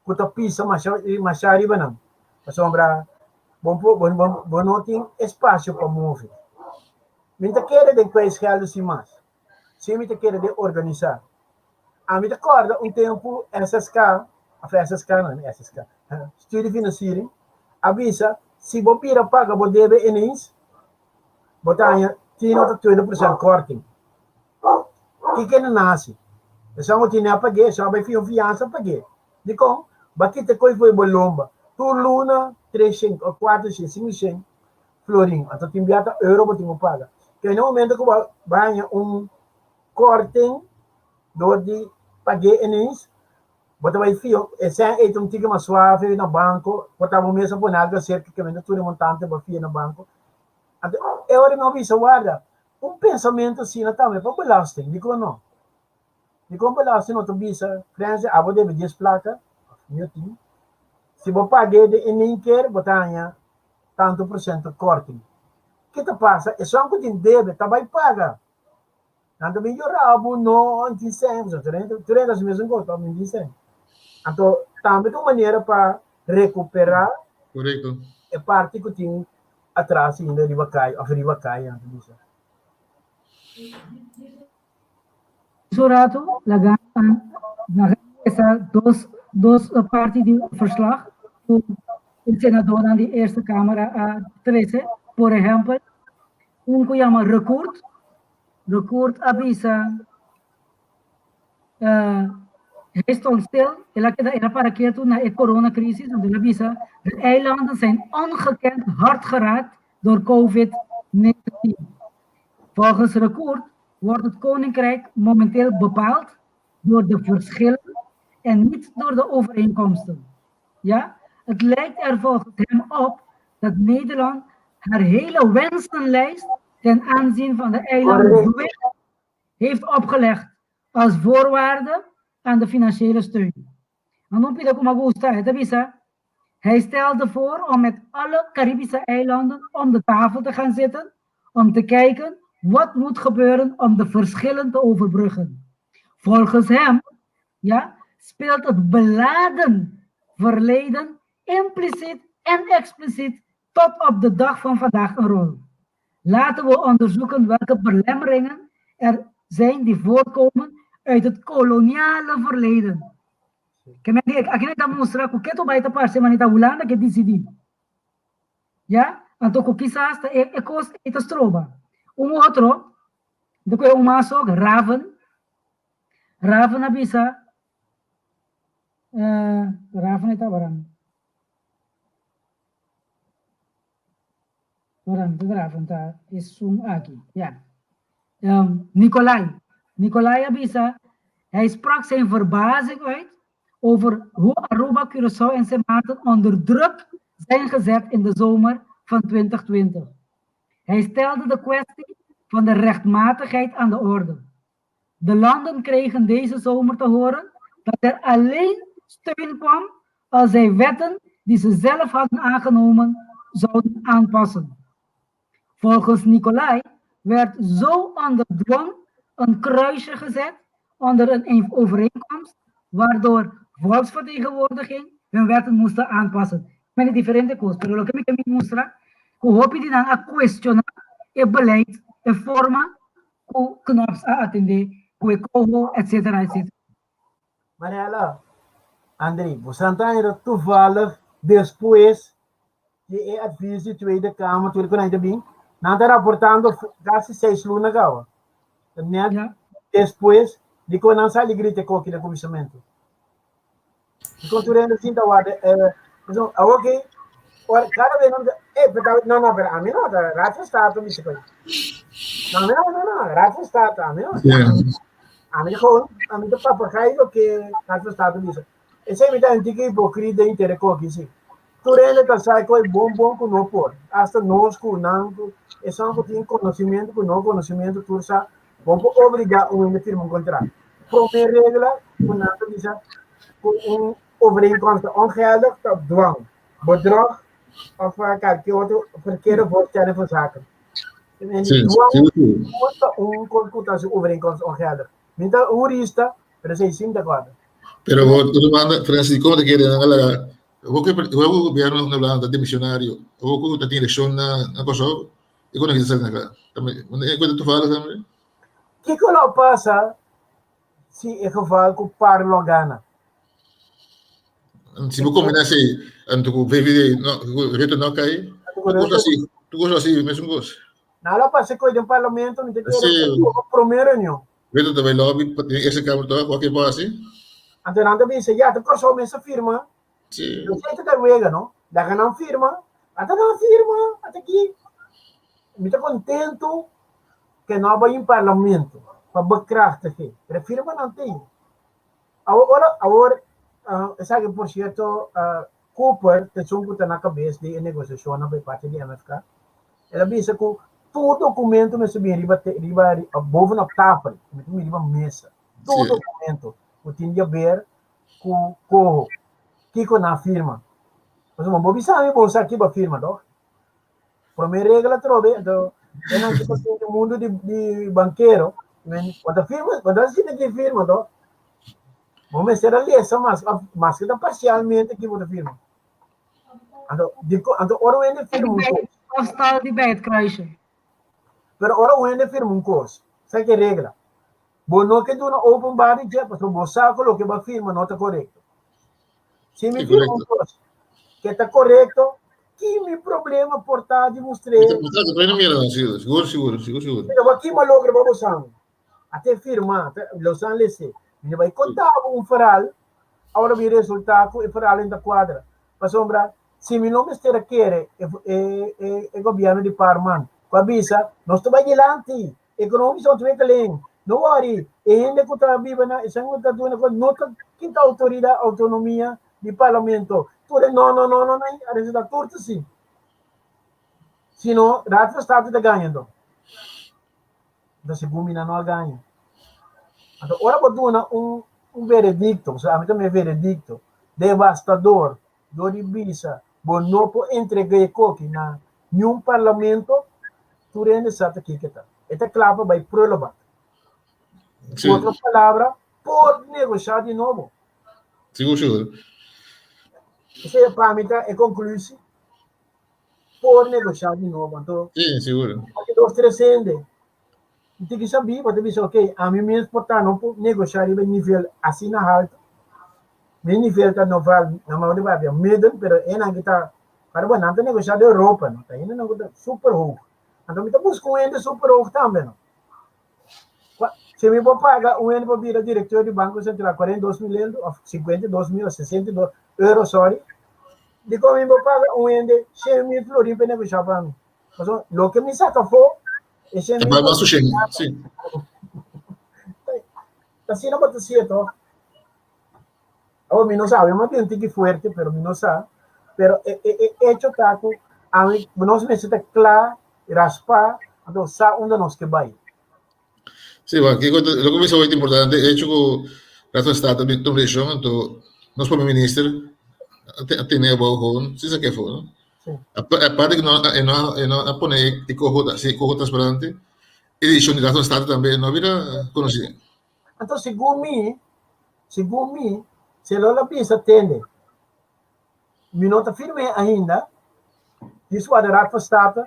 ku ta pisa masha masha riba nan pasobra bo bo bo no tin espasio pa move. Mi ta kere den kwijtschelden sin mas, si mi ta kere den organisá. Ami ta kòrda un tempu SSK, òf SSK no, no SSK, Studiefinanciering, a bisa si bo bira paga bo debe ineens, bo ta haña tin òf 20% kòrting. Kiko nan hasi? Esun ku tene a pag'é, esun a bai fia un fiansa a pag'é. Dikon? Bo a kita koi for bo lomba. Tur luna treshen, kuatershen, sinkoshen florin. Anto tin bia ta euro bo tin ku paga. Kei na momento ku bo haña un kòrting dor di pag'é ineens, bo ta bai fia e sèn ei ta un tiki mas suave na banko. Por ta bo mes a pone algu aserka ke mester tur e montante bo a fia na banko. Anto e ora mi a bisa, Warda, un pensamentu asina tambe pa belasting, dikon no? Dikon belasting no ta bisa, Frense, abo debe dies plaka, òf mio tin, si bo pag'é den in één keer bo ta haña tantu porshento kòrting. Ke ta pasa? Esun ku tin debe ta bai paga. Nan ta bin yora bo, no, mi tin sèn, pasobra tur hende tur hende ta hasi mesun kos, mi tin sèn. Anto tambe ta un manera pa rekuperá Korekto. e parti ku tin atras ainda riba kai of riba kai nan ta bisa. Su rato laga laga lesa dos dos parti di verslag ku e senadornan di Eerste Kamer a trese. Por ehèmpel, un ku yama Recourt, Recourt a bisa Hij stond stil, el a keda, el a para ketu na e coronacrisis, anto el a bisa, de eilanden zijn ongekend hard geraakt door COVID-19. Volgens Recourt wordt het Koninkrijk momenteel bepaald door de verschillen en niet door de overeenkomsten. Ja, het lijkt er volgens hem op dat Nederland haar hele wensenlijst ten aanzien van de eilanden heeft opgelegd als voorwaarde aan de financiële steun. Anto un pida ku mi a gusta, e ta bisa, Hij stelde voor om met alle Caribische eilanden om de tafel te gaan zitten om te kijken wat moet gebeuren om de verschillen te overbruggen. Volgens hem ja, speelt het beladen verleden impliciet en expliciet tot op de dag van vandaag een rol. Laten we onderzoeken welke belemmeringen er zijn die voortkomen uit het koloniale verleden. Ke men di, aki nan ta mustra ku ketu bai ta parse manera ta Hulanda ke disidí. Ya? Anto ku kisas ta e kos ei ta stroba. Un otro, ta kohe un mas ok, Raven. Raven a bisa, Raven ei tabaran. Ora, ta Raven ta esun aki, ya. Nicolai. Nicolai a bisa, Hij sprak zijn verbazing uit over hoe Aruba, Curaçao en Sint Maarten onder druk zijn gezet in de zomer van 2020. Hij stelde de kwestie van de rechtmatigheid aan de orde. De landen kregen deze zomer te horen dat er alleen steun kwam als zij wetten die ze zelf hadden aangenomen zouden aanpassen. Volgens Nicolai werd zo onder dwang een kruisje gezet onder een overeenkomst waardoor volksvertegenwoordiging hun wetten moesten aanpassen. Mene diferente kos, pero loke mi ke mi mustra ku hopi di nan a kuestioná e beleid, e forma ku Knops a atendé ku e koho, etcetera, etcetera. Mariela, André, bo Santa Ana toevallig despues di e advies di Tweede Kamer, Tweede Konijn ta bin, nan ta raportando casi seis luna caba. Net Ja. despues di cu nan sali grita e koki na cuminsamentu. Di con tur hende sinta warda, eh, so, awor ki, ora, cada vez nan ta, eh, pero ta, no, no, pero ami no, ta Raad van State bisa koe. No, ami no, no, no, Raad van State, ami no. Ja. Ami gewoon, ami ta papagaai loke Raad van State bisa. Esei mi ta un tiki hipocrita inter e koki, si. Tur hende ta sa koe bon bon ku no por. Hasta nos ku nan ku esun ku tin conocimiento ku no conocimiento tur sa bon por obliga un hende firma un contrato. Prome regla ku nan ta bisa ku un overeenkomst ta ongeldig ta dwang, bedrog of kalke otro verkeerde voorstelling van zaken. En Sí, dwang sí, sí. no ta un kos ku ta hasi overeenkomst ongeldig. Mi ta hurista, pero esei sin ta kòrda. Pero bo otro banda, Francis, ¿cómo te quiere nan a laga? Bo ke bo gobierno na Hulanda ta demisionario, bo ku ta tin elekshon na na Kòrsou, i ku no kita sali na kla. Tambe, e ku ta toevallig tambe. Kiko lo pasa si e geval ku par lo gana? Si bo kombina esei anto ku VVD no, ku Rutte no kai, tur kos asi, tur kos asi mesun kos. Nan lo pasa koe den parlamento, mi ta kere Sí. ku prome reunion. Rutte ta bai lobby pa den Eerste Kamer toch, wak e por hasi? Anto nan ta bisa, ya, ta Kòrsou mes a firma. Sí. Lo sei ta ta wega, no? Laga nan firma. Ata nan firma, ata aki. Mi ta kontentu ke no a bai in parlamento pa bekrachtig'é, pero firma nan tin. Awor, ora, awor, esaki por cierto, Cooper ta esun cu ta na cabes di e negociacionnan pa e parti di MFK. El a bisa cu tur documento mester bin riba, riba, bovenop tafel, mester bin riba mesa. Tur documento cu tin di haber cu coho, kico nan a firma. Pasobra bo bisa mi bo sa kico a firma, toch? Prome regla atrobe, anto e nan ki ta den e mundu di di bankero, men bo ta firma, bo ta sinti ki firma to. Bo mester a lesa mas, of maske ta parsialmente ki bo ta firma. Anto, di ko, anto ora un hende firma un kos. Of stal di bij het kruisje. Pero ora un hende firma un kos, sa ki regla? Bo no ke duna openbaar di dje, pasobra bo sa ku loke bo a firma no ta korekto. Si mi firma un kos ke ta korekto, ki mi problema por ta di mustr'é? Sigur, sigur, sigur, sigur. Mira, wak ki malogra pa bosan. Ate firma, losan lese. Mi bai konta bo un verhaal, awor a bin resulta ku e verhaal no ta kuadra. Pasobra si mi no mester a kere e e e gobièrnu di Parman ku a bisa nos ta bai dilanti, Economische ontwikkeling. No worry, e hende ku ta biba na esan ku ta duna ku no ta kita outoridad, autonomia di parlamento. Tur e no no no no no a resulta tur ta si. Sino Raad van State ta gaña anto. Anto segun mi nan no a gaña. Anto ora bo duna un un veredicto, pasobra ami ta mi veredicto devastador dor di bisa bo no por entrega e koki na niun parlamento, tur hende sa ta kiko ta. E ta kla pa bai prullenbak. Sí. Ku otro palabra, por negoshá di nobo. Sigur, sigur. Esei pa mi ta e konklusi. Por negoshá di nobo. Anto, Sí, sigur. aki dos, tres hende. Mi tin ki sabí, bo ta bisa, ok, ami mes por ta no por negoshá riba e nivel asina haltu. Mi nivel ta noval, na mou di papia, midden, pero enan ki ta, para bo, nan ta negoshá di Europa, no, ta hendenan ku ta super hoog. Anto mi ta buska un hende super hoog tambe, no. Si mi por paga un hende pa bira direktor di Banko Sentral 42 mil euro, òf 52 mil, òf 62 euro, sorry, dikon mi por paga un hende 100 mil florin pa e negoshá pa mi? Pasobra loke mi saka afó, e 100 E mil bai mas ku 100 mil, si. Ta asina bo ta siña tòg. Awor mi no sa, mi tin un tiki fuerte, pero mi no sa. Pero e, e, e hecho ta ku ami, nos mester ta kla, raspá, anto sa unda nos ke bai. Sí, bueno, kiko ta- lo que mi sa importante, hecho ku Raad van State a tuma decisión, anto nos primer minister a tene abou gewoon, sin sa ke afó, no? Sí. Aparte ku no, e no, e no a pone e coho, si coho transparante, e decisión di Raad van State tambe no a bira konosí. Anto segun mi, segun mi, si lo la bisa tende, mi no ta firm'é ainda, dis wou de Raad van State,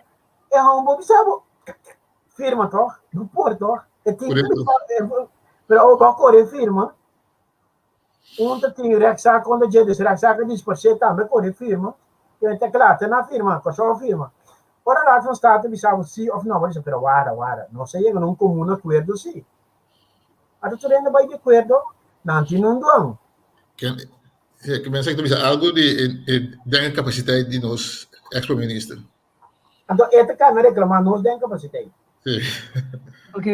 e hou bo bisa bo, firma toch, no por toch, e tin ku bisa, pero abo bo kore firma, un ta tin rechtszaak kontra dje, dus rechtszaak a disparsé tambe kore firma, e ta kla, te na firma, Kòrsou a firma. Ora Raad van State bisa bo si òf no, bo bisa, pero wara, wara, nos a yega na un komun akuerdo si. Ata tur hende bai di akuerdo, nan tin un duan. Ke mensahe ta bisa algu di e den kapasiteit di nos ex prome minister. Anto e ta kana reklamá nos den kapasiteit. Sí. Ok,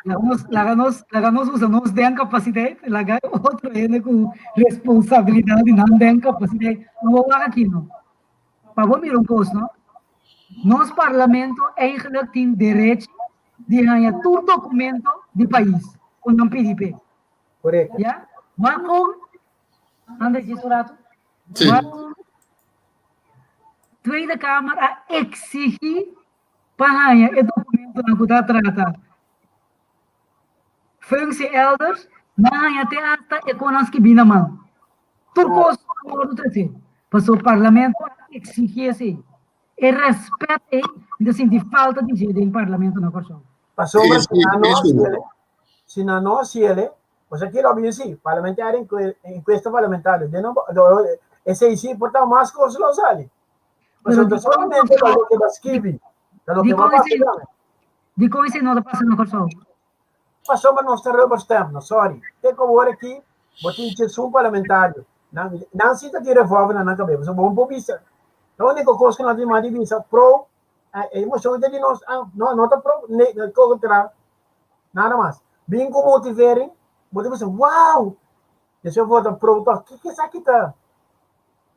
laga nos, laga nos, laga nos usa nos den kapasiteit, laga otro hende ku responsabilidat di nan den kapasiteit. No bo wak aki no. Pa bo mira un kos no, nos parlamento eigenlijk tin derechi di haña tur documento di pais ku nan pidi p'e. Correcto. Ya? Wak kon, André djis un rato. Sí. Wak kon Tweede Kamer a exigí pa haña e documentonan ku ta trata functie elders, nan haña te hasta e kon nan skibí na man. Tur kos a wòrdu trasé, pasobra parlamento a exigí esei. E rèspèt ei mi ta sinti falta di dje den parlamento na Kòrsou. Pasobra si nan no hasiel, si nan no hasiel, pues aki lo bin si, parlamentario encuesta parlamentario, den no esei si por ta mas kos lo sali. Pero Pasobra ta solamente ta loke ba skibi, ta loke ba papia tambe. Dikon esei no ta pasa na Kòrsou? Pasobra nos ta rubber stamp no, sorry. Te ku awor aki bo tin chesun parlamentario. Nan nan si ta tin revolver na nan kabes. Pasobra bo no por bisa. E uniko kos ku nan tin mas di bisa pro e moshon ta di nos ah no no ta pro ne kontra nada mas. Bin ku motivering bo ta bisa wow despues vota pro tok kiko esaki ta?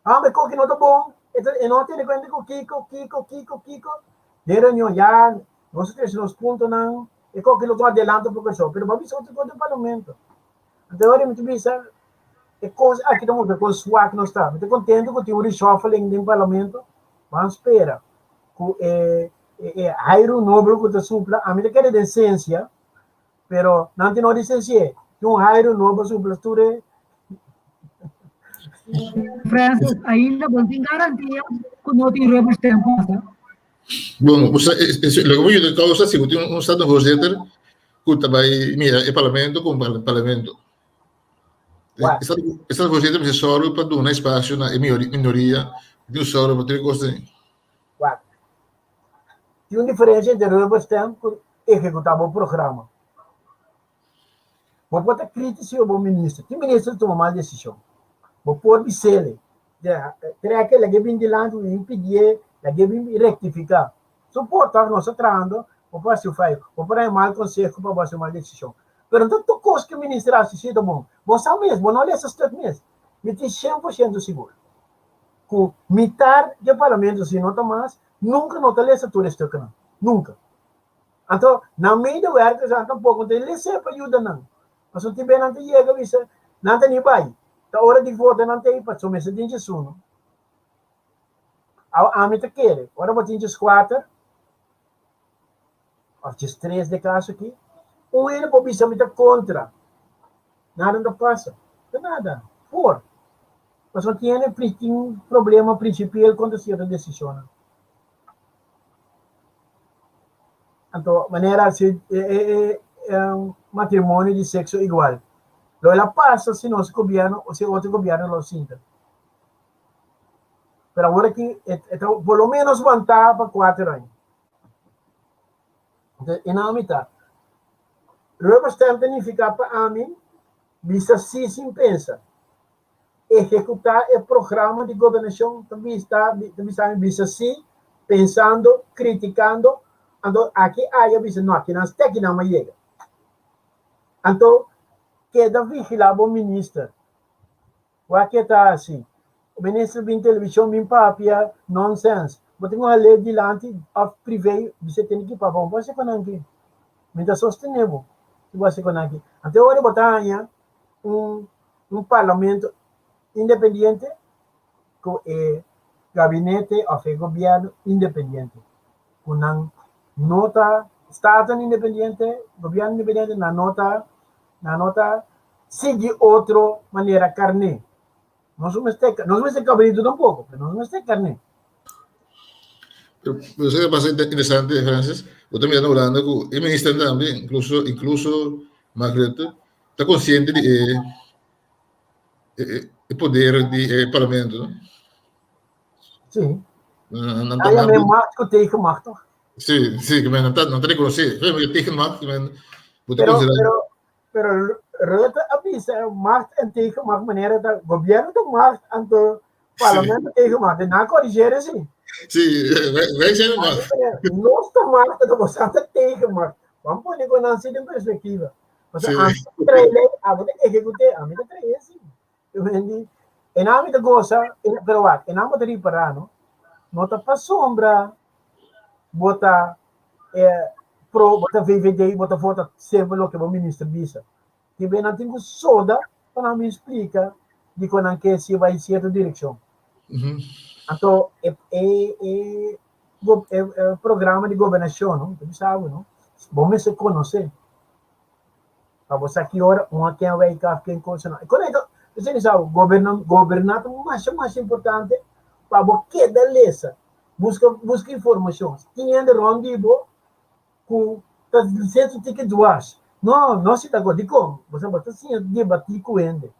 Ah me koki no ta bon e ta e no tene kuenta ku kiko kiko kiko kiko den reunion ya nos a trese nos puntonan e koki lo tuma adelanto poko esho pero bo a bisa otro kos den parlamento anto ora mi ta bisa e kos aki ta mustra kon swak nos ta mi ta kontento ku tin un reshuffling den parlamento ban spera ku e e airu nobo ku ta supla ami ta kere den sensia Pero nan tin no licencié. Tin un hairu nobo supla tur e. Francis, ainda bo tin garantia ku no tin rubber stamp pasa? Bon, loke bo yuda kousa si bo tin un statenvoorzitter ku ta bai mira e parlamento komo parlamento. E statenvoorzitter mester sòru pa duna espasio na e minoria, tin un sòru pa tur e kos ei. Wak. Tin un diferencia entre rubber stamp cu ehecuta bo programa. Bo por ta critici bo minister. Tin minister ta tuma mal decision. Bo por bisele. Trek lag'e bin dilanti bo bin pidié, lag'e bin rectifica. Su por ta nos ta trahando, bo por haci un fayo. Bo por haña mal conseho pa bo haci un mal decision. Pero no ta tur cos cu minister haci si ta bon. Bo sa mes, bo no lesa stuk mes. Mi tin 100% sigur. Ku mitar dje parlamento, si no ta mas, nunka no ta lesa tur e stuknan. Nunka. Anto, nan medewerkersnan tampoko no ta les'é pa yuda nan. Pasobra tin bes nan ta yega bisa, nan ta ni bai. Ta ora di vota nan ta ei pasobra mester tin djesuno. Awa ami ta kere, ora bo tin djeskuater, òf djestres den kaso aki, un hende por bisa mi ta kontra. Nada no ta pasa. Ta nada. Por. Pasobra tin hende tin problema principial contra cierto decisionnan. Anto manera si e e e matrimonio di sexo igual. Lo el a pasa si nos gobierno o si otro gobierno lo sinta. Pero awor aki e e ta por lo menos wantá pa kuater aña. Entonces e nan mi ta. Rubber stamp ta nifiká pa ami bisa sí sin pensa. Ehekutá e programa di gobernashon ta bisa ta bisa mi bisa sí pensando, kritikando, anto aki aya bisa no aki nan stèki nan a yega. Anto keda vigilá bo minister. Wak ke ta hasi. Minister bin televishon bin papia nonsense. Bo tin ku hal'é dilanti òf privé bisa tene ki papia. Bo por hasi ku nan aki. Mi ta sostené bo si bo hasi ku nan aki. Anto e ora bo ta haña un un parlamento independiente ku e gabinete òf e gobièrnu independiente. Ku nan no ta staten independiente, gobièrnu independiente, nan no ta nan no ta sigui otro manera karné. Nos no mester nos mester kabritu tampoko, pero nos no mester karné. Pero esei ta bastante interesante, Francis. Bo ta mira na Hulanda ku e ministernan tambe, inkluso inkluso Mark Rutte, ta konsiente di e e poder di e parlamento, no? Sí. Nan ta nan macht ku tegenmacht, toch? Sí, sí, ke men nan ta nan ta rekonosé. Tegenmacht, ke men bo ta Pero pero Pero Rutte a bisa macht en tegenmacht manera ta gobierno ta macht anto parlamento tegenmacht. De na corrigeren sí. Sí, wij zijn de macht. Nos ta macht anto boso ta tegenmacht. Ban pone con nan den perspectiva. Paso ami ta trae ley, abo ta ejecute, ami ta trae sí. Entendí? En ami ta goza, pero wak, en ami ta ripara, no? No ta pasobra bo ta eh, pro, bo ta VVD, bo ta vota semper loke bo minister bisa. Tin be nan tin ku soda pa nan bin splika dikon nan ke si bai sierto direkshon. Anto e e e e e programa di gobernashon, no? Ta bisa bo, no? Bo mester konosé. Pa bo sa ki ora un a ken wei kaf ken cosa no. Korekto, esei mi sa bo, goberna goberná ta masha masha importante pa bo keda lesa, buska buska informashon. Tin hende rònt di bo ku ta seta un tiki dwars. No, no asina ta go. Dikon? Bo sa bo ta siña debatí ku hende.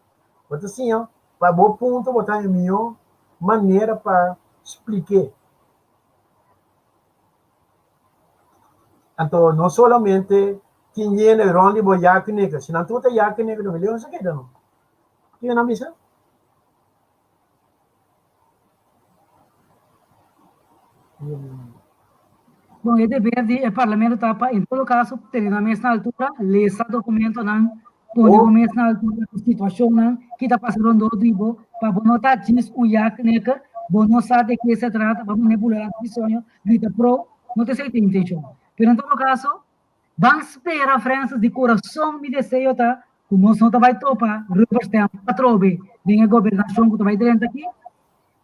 Bo ta siña pa bo punto bo ta haña mihó manera pa splik'é. Anto no solamente tin hende rond di bo yakeneka, si nan tur ta yakeneka no leon sa keda no. Kiko nan bisa? Bon, e deber di e parlamento ta pa en todo caso tene nan mes na altura, lesa documentonan, pone bo mes na altura di situacionnan ki ta pasa rondó di bo, pa bo no ta djis un yakeneka, bo no sa de ke se trata, pa bo no bula nan di soño, grita pro, no ta esei ta intencion. Pero en todo caso, ban spera Francis, di corazon mi deseo ta cu nos no ta bay topa rubber stamp atrobe den e gobernacion cu ta bay drenta aki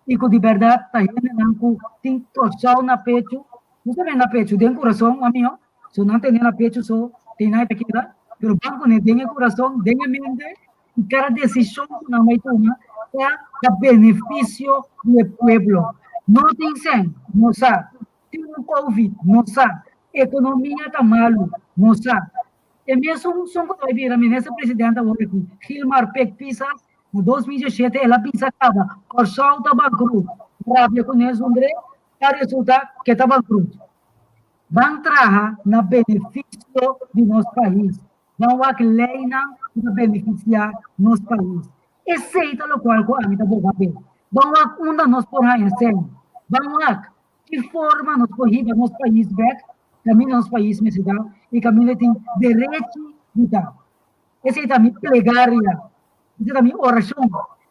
y cu di berdad ta hendenan cu tin Corsou na pecho, no solamente na pecho, den corazon, amigo, so nan tene na pecho so tin nan ta keda, pero ban cune den e corazon, den e mente y cada decision cu nan bay tuma ta na beneficio di e pueblo. No tin sen, no sa. Tin un covid, no sa. Economia ta malu, no sa. E mesun son cu ta bay bira minister presidente awor aki, Gilmar Pik Pisas, na 2017 el a bisa caba, Corsou ta bankrut. Rabia cu Nelson André, ta resulta cu e ta bankrut. Ban traha na beneficio di nos pais. Ban wak leynan cu ta beneficia nos pais. Esey ta locual cu ami ta boga p'e. Ban wak unda nos por haña sèn. Ban wak ki forma nos por hiba nos pais bek kaminda nos pais mester ta i kaminda e tin derechi di ta. Esei ta mi plegaria, esei ta mi orashon,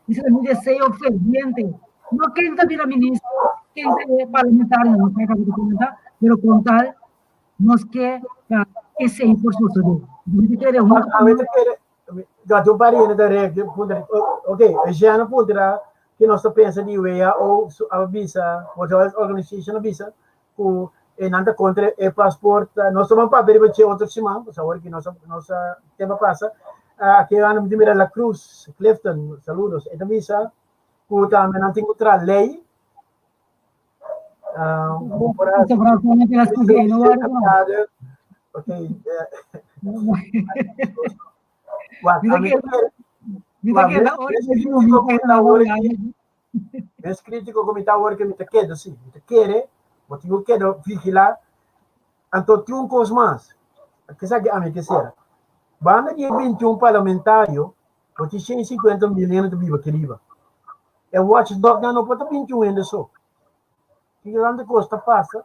esei ta mi deseo ferviente. No ken ta bira minister, ken ta e parlamentario, no sa kaba di komentá, pero kon tal nos ke pa esei por sosodé. Mi ta kere huntu ku nos. Gati un par di hende ta reak, puntra, ok, Eugène a puntra ki nos ta pensa di WHO a bisa, World Health Organization a bisa ku e nan ta kontra e pasport. Nos ta ban papia riba dje otro siman, pasobra awor ki nos nos tempu a pasa. Aki anda mi ta mira La Cruz, Clifton, saludos. E ta bisa ku tambe nan tin ku traha lei. Ok. Wak, Mira ami que mira que la hora mes crítico ku mi ta awor aki, mes crítico ku mi ta awor ki mi ta keda si, mi ta kere, bo tin ku keda vigilá. Anto tin un kos mas, esaki ami ke sera. Banda di e 21 parlamentario, bo tin 150 mil hende ta biba aki riba. E watchdognan no por ta 21 hende so. Kiko tantu kos ta pasa?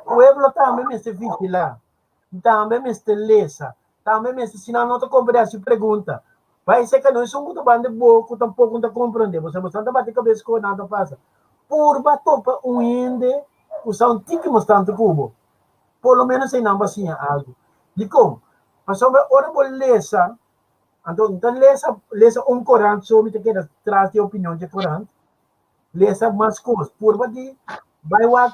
Pueblo tambe mester vigilá, tambe mester lesa, tambe mester, si nan no ta komprendé hasi pregunta. Bai seka no esun ku ta banda bo ku tampoko no ta komprendé, bo sa bo ta bati kabes ku nan ta pasa. Purba topa un hende ku sa un tiki mas tantu ku bo. Por lo menos einan bo a siña algu. Dikon? Pasobra ora bo lesa, anto no ta lesa lesa un korant so mi ta keda tras di opinion dje korant, lesa mas kos, purba di bai wak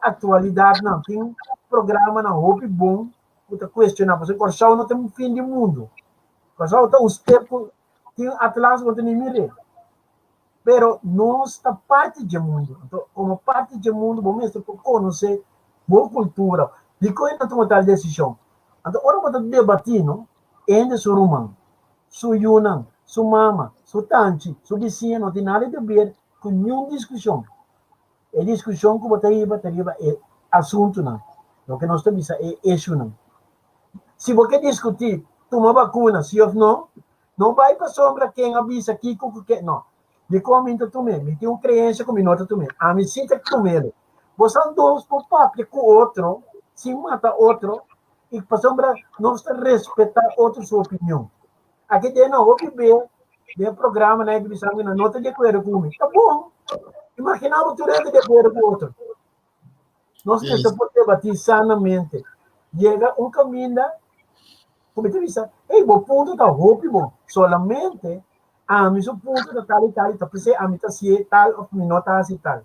aktualidatnan, tin programanan hopi bon ku ta kuestioná, pasobra Kòrsou no ta un fin di mundu, Kòrsou ta un step ku tin atlas bo ta ni mir'é, pero nos ta parti dje mundu, anto komo parti dje mundu bo mester por konosé bo kultura, dikon e ta tuma tal desishon, anto ora bo ta debatí no, hende su ruman. Su yunan, su mama, su tanchi, su bisiña no tin nada di ber ku niun diskushon. E diskushon ku bo ta hiba ta riba e asuntunan, loke nos ta bisa e issuenan. Si bo ke diskutí tuma bakuna si òf no, no bai pasobra ken a bisa kiko ku ken, no. Dikon mi no ta tum'é? Mi tin un kreensia ku mi no ta tum'é. Ami si ta tum'é. Bosan dos por papia ku otro sin mata otro i pasobra nos ta respetá otro su opinion. Aki den no hopi be den programanan e bisa mi no ta di akuerdo ku mi. Ta bon. Imaginá bo tur hende di akuerdo ku otro. Nos mester por debatí sanamente. Yega un kaminda ku mi ta bisa, hey, bo punto ta hopi bon. Solamente ami su punto ta tal i tal i ta p'esei ami ta hasié tal òf mi no ta hasi tal.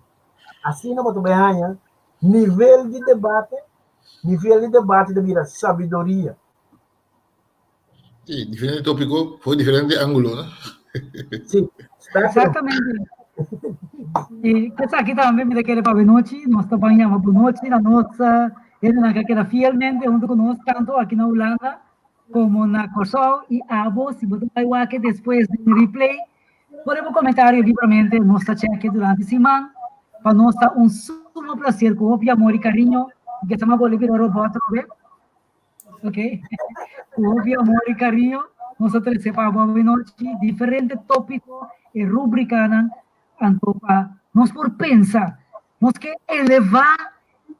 Asina bo ta bai haña nivel di debate. Nivel di debate ta bira sabiduria. Sí, diferente tópiko for diferente ángulo, no? Sí, Exactamente. I esaki tambe mi ta kere pa nochi, nos ta ban yama bonochi na nos hendenan ku a keda fielmente huntu ku nos tantu aki na Hulanda komo na Kòrsou i abo si bo ta bai wak despues den replay Pone bo komentario libramente, nos ta chèk'e durante siman. Pa nos ta un sumo plaser ku hopi amor i kariño, ke sa mabole bira robòt atrobe, ok, ku hopi amor i kariño nos ta trese pa bo awenochi diferente tópiko e rúbrikanan anto pa nos por pensa, nos ke elevá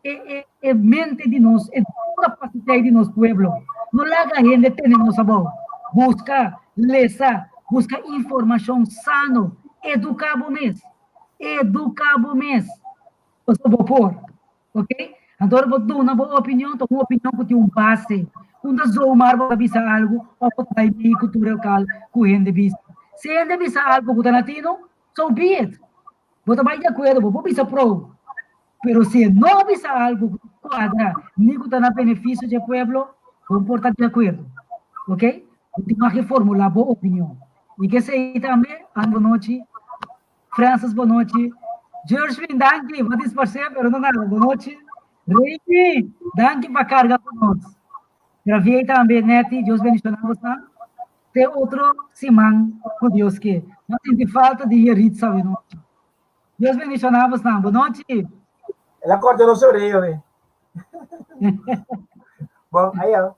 e e e mente di nos, e kapasidat di nos pueblo. No laga hende tene nos abou. Buska, lesa, buska informashon sano, eduká bo mes, eduká bo mes, pasobra bo por, ok? Anto ora bo duna bo opinion, ta un opinion ku tin un base, un ta zomaar bo ta bisa algu òf bo ta bai mei ku tur elkal ku hende bisa. Si hende bisa algu ku ta na tino, so be it. Bo ta bai di akuerdo, bo por bisa pro. Pero si e no a bisa algu ku ta kuadra ni ku ta na benefisio dje pueblo, bo por ta di akuerdo. Ok? Bo tin mag di formulá bo opinion. I k'esei tambe, Ann bonochi, Francis bonochi, Gershwin danki, bo a disparsé pero no nada, bonochi, Reiki, danki pa karga ku nos. Gravier tambe, Netty, Dios bendishoná bosnan. Te otro siman ku Dios ke. No sinti falta di Yeritza awenochi. Dios bendiciona bosnan. Bonochi. El a corta nos orea, ve. Bon, aya.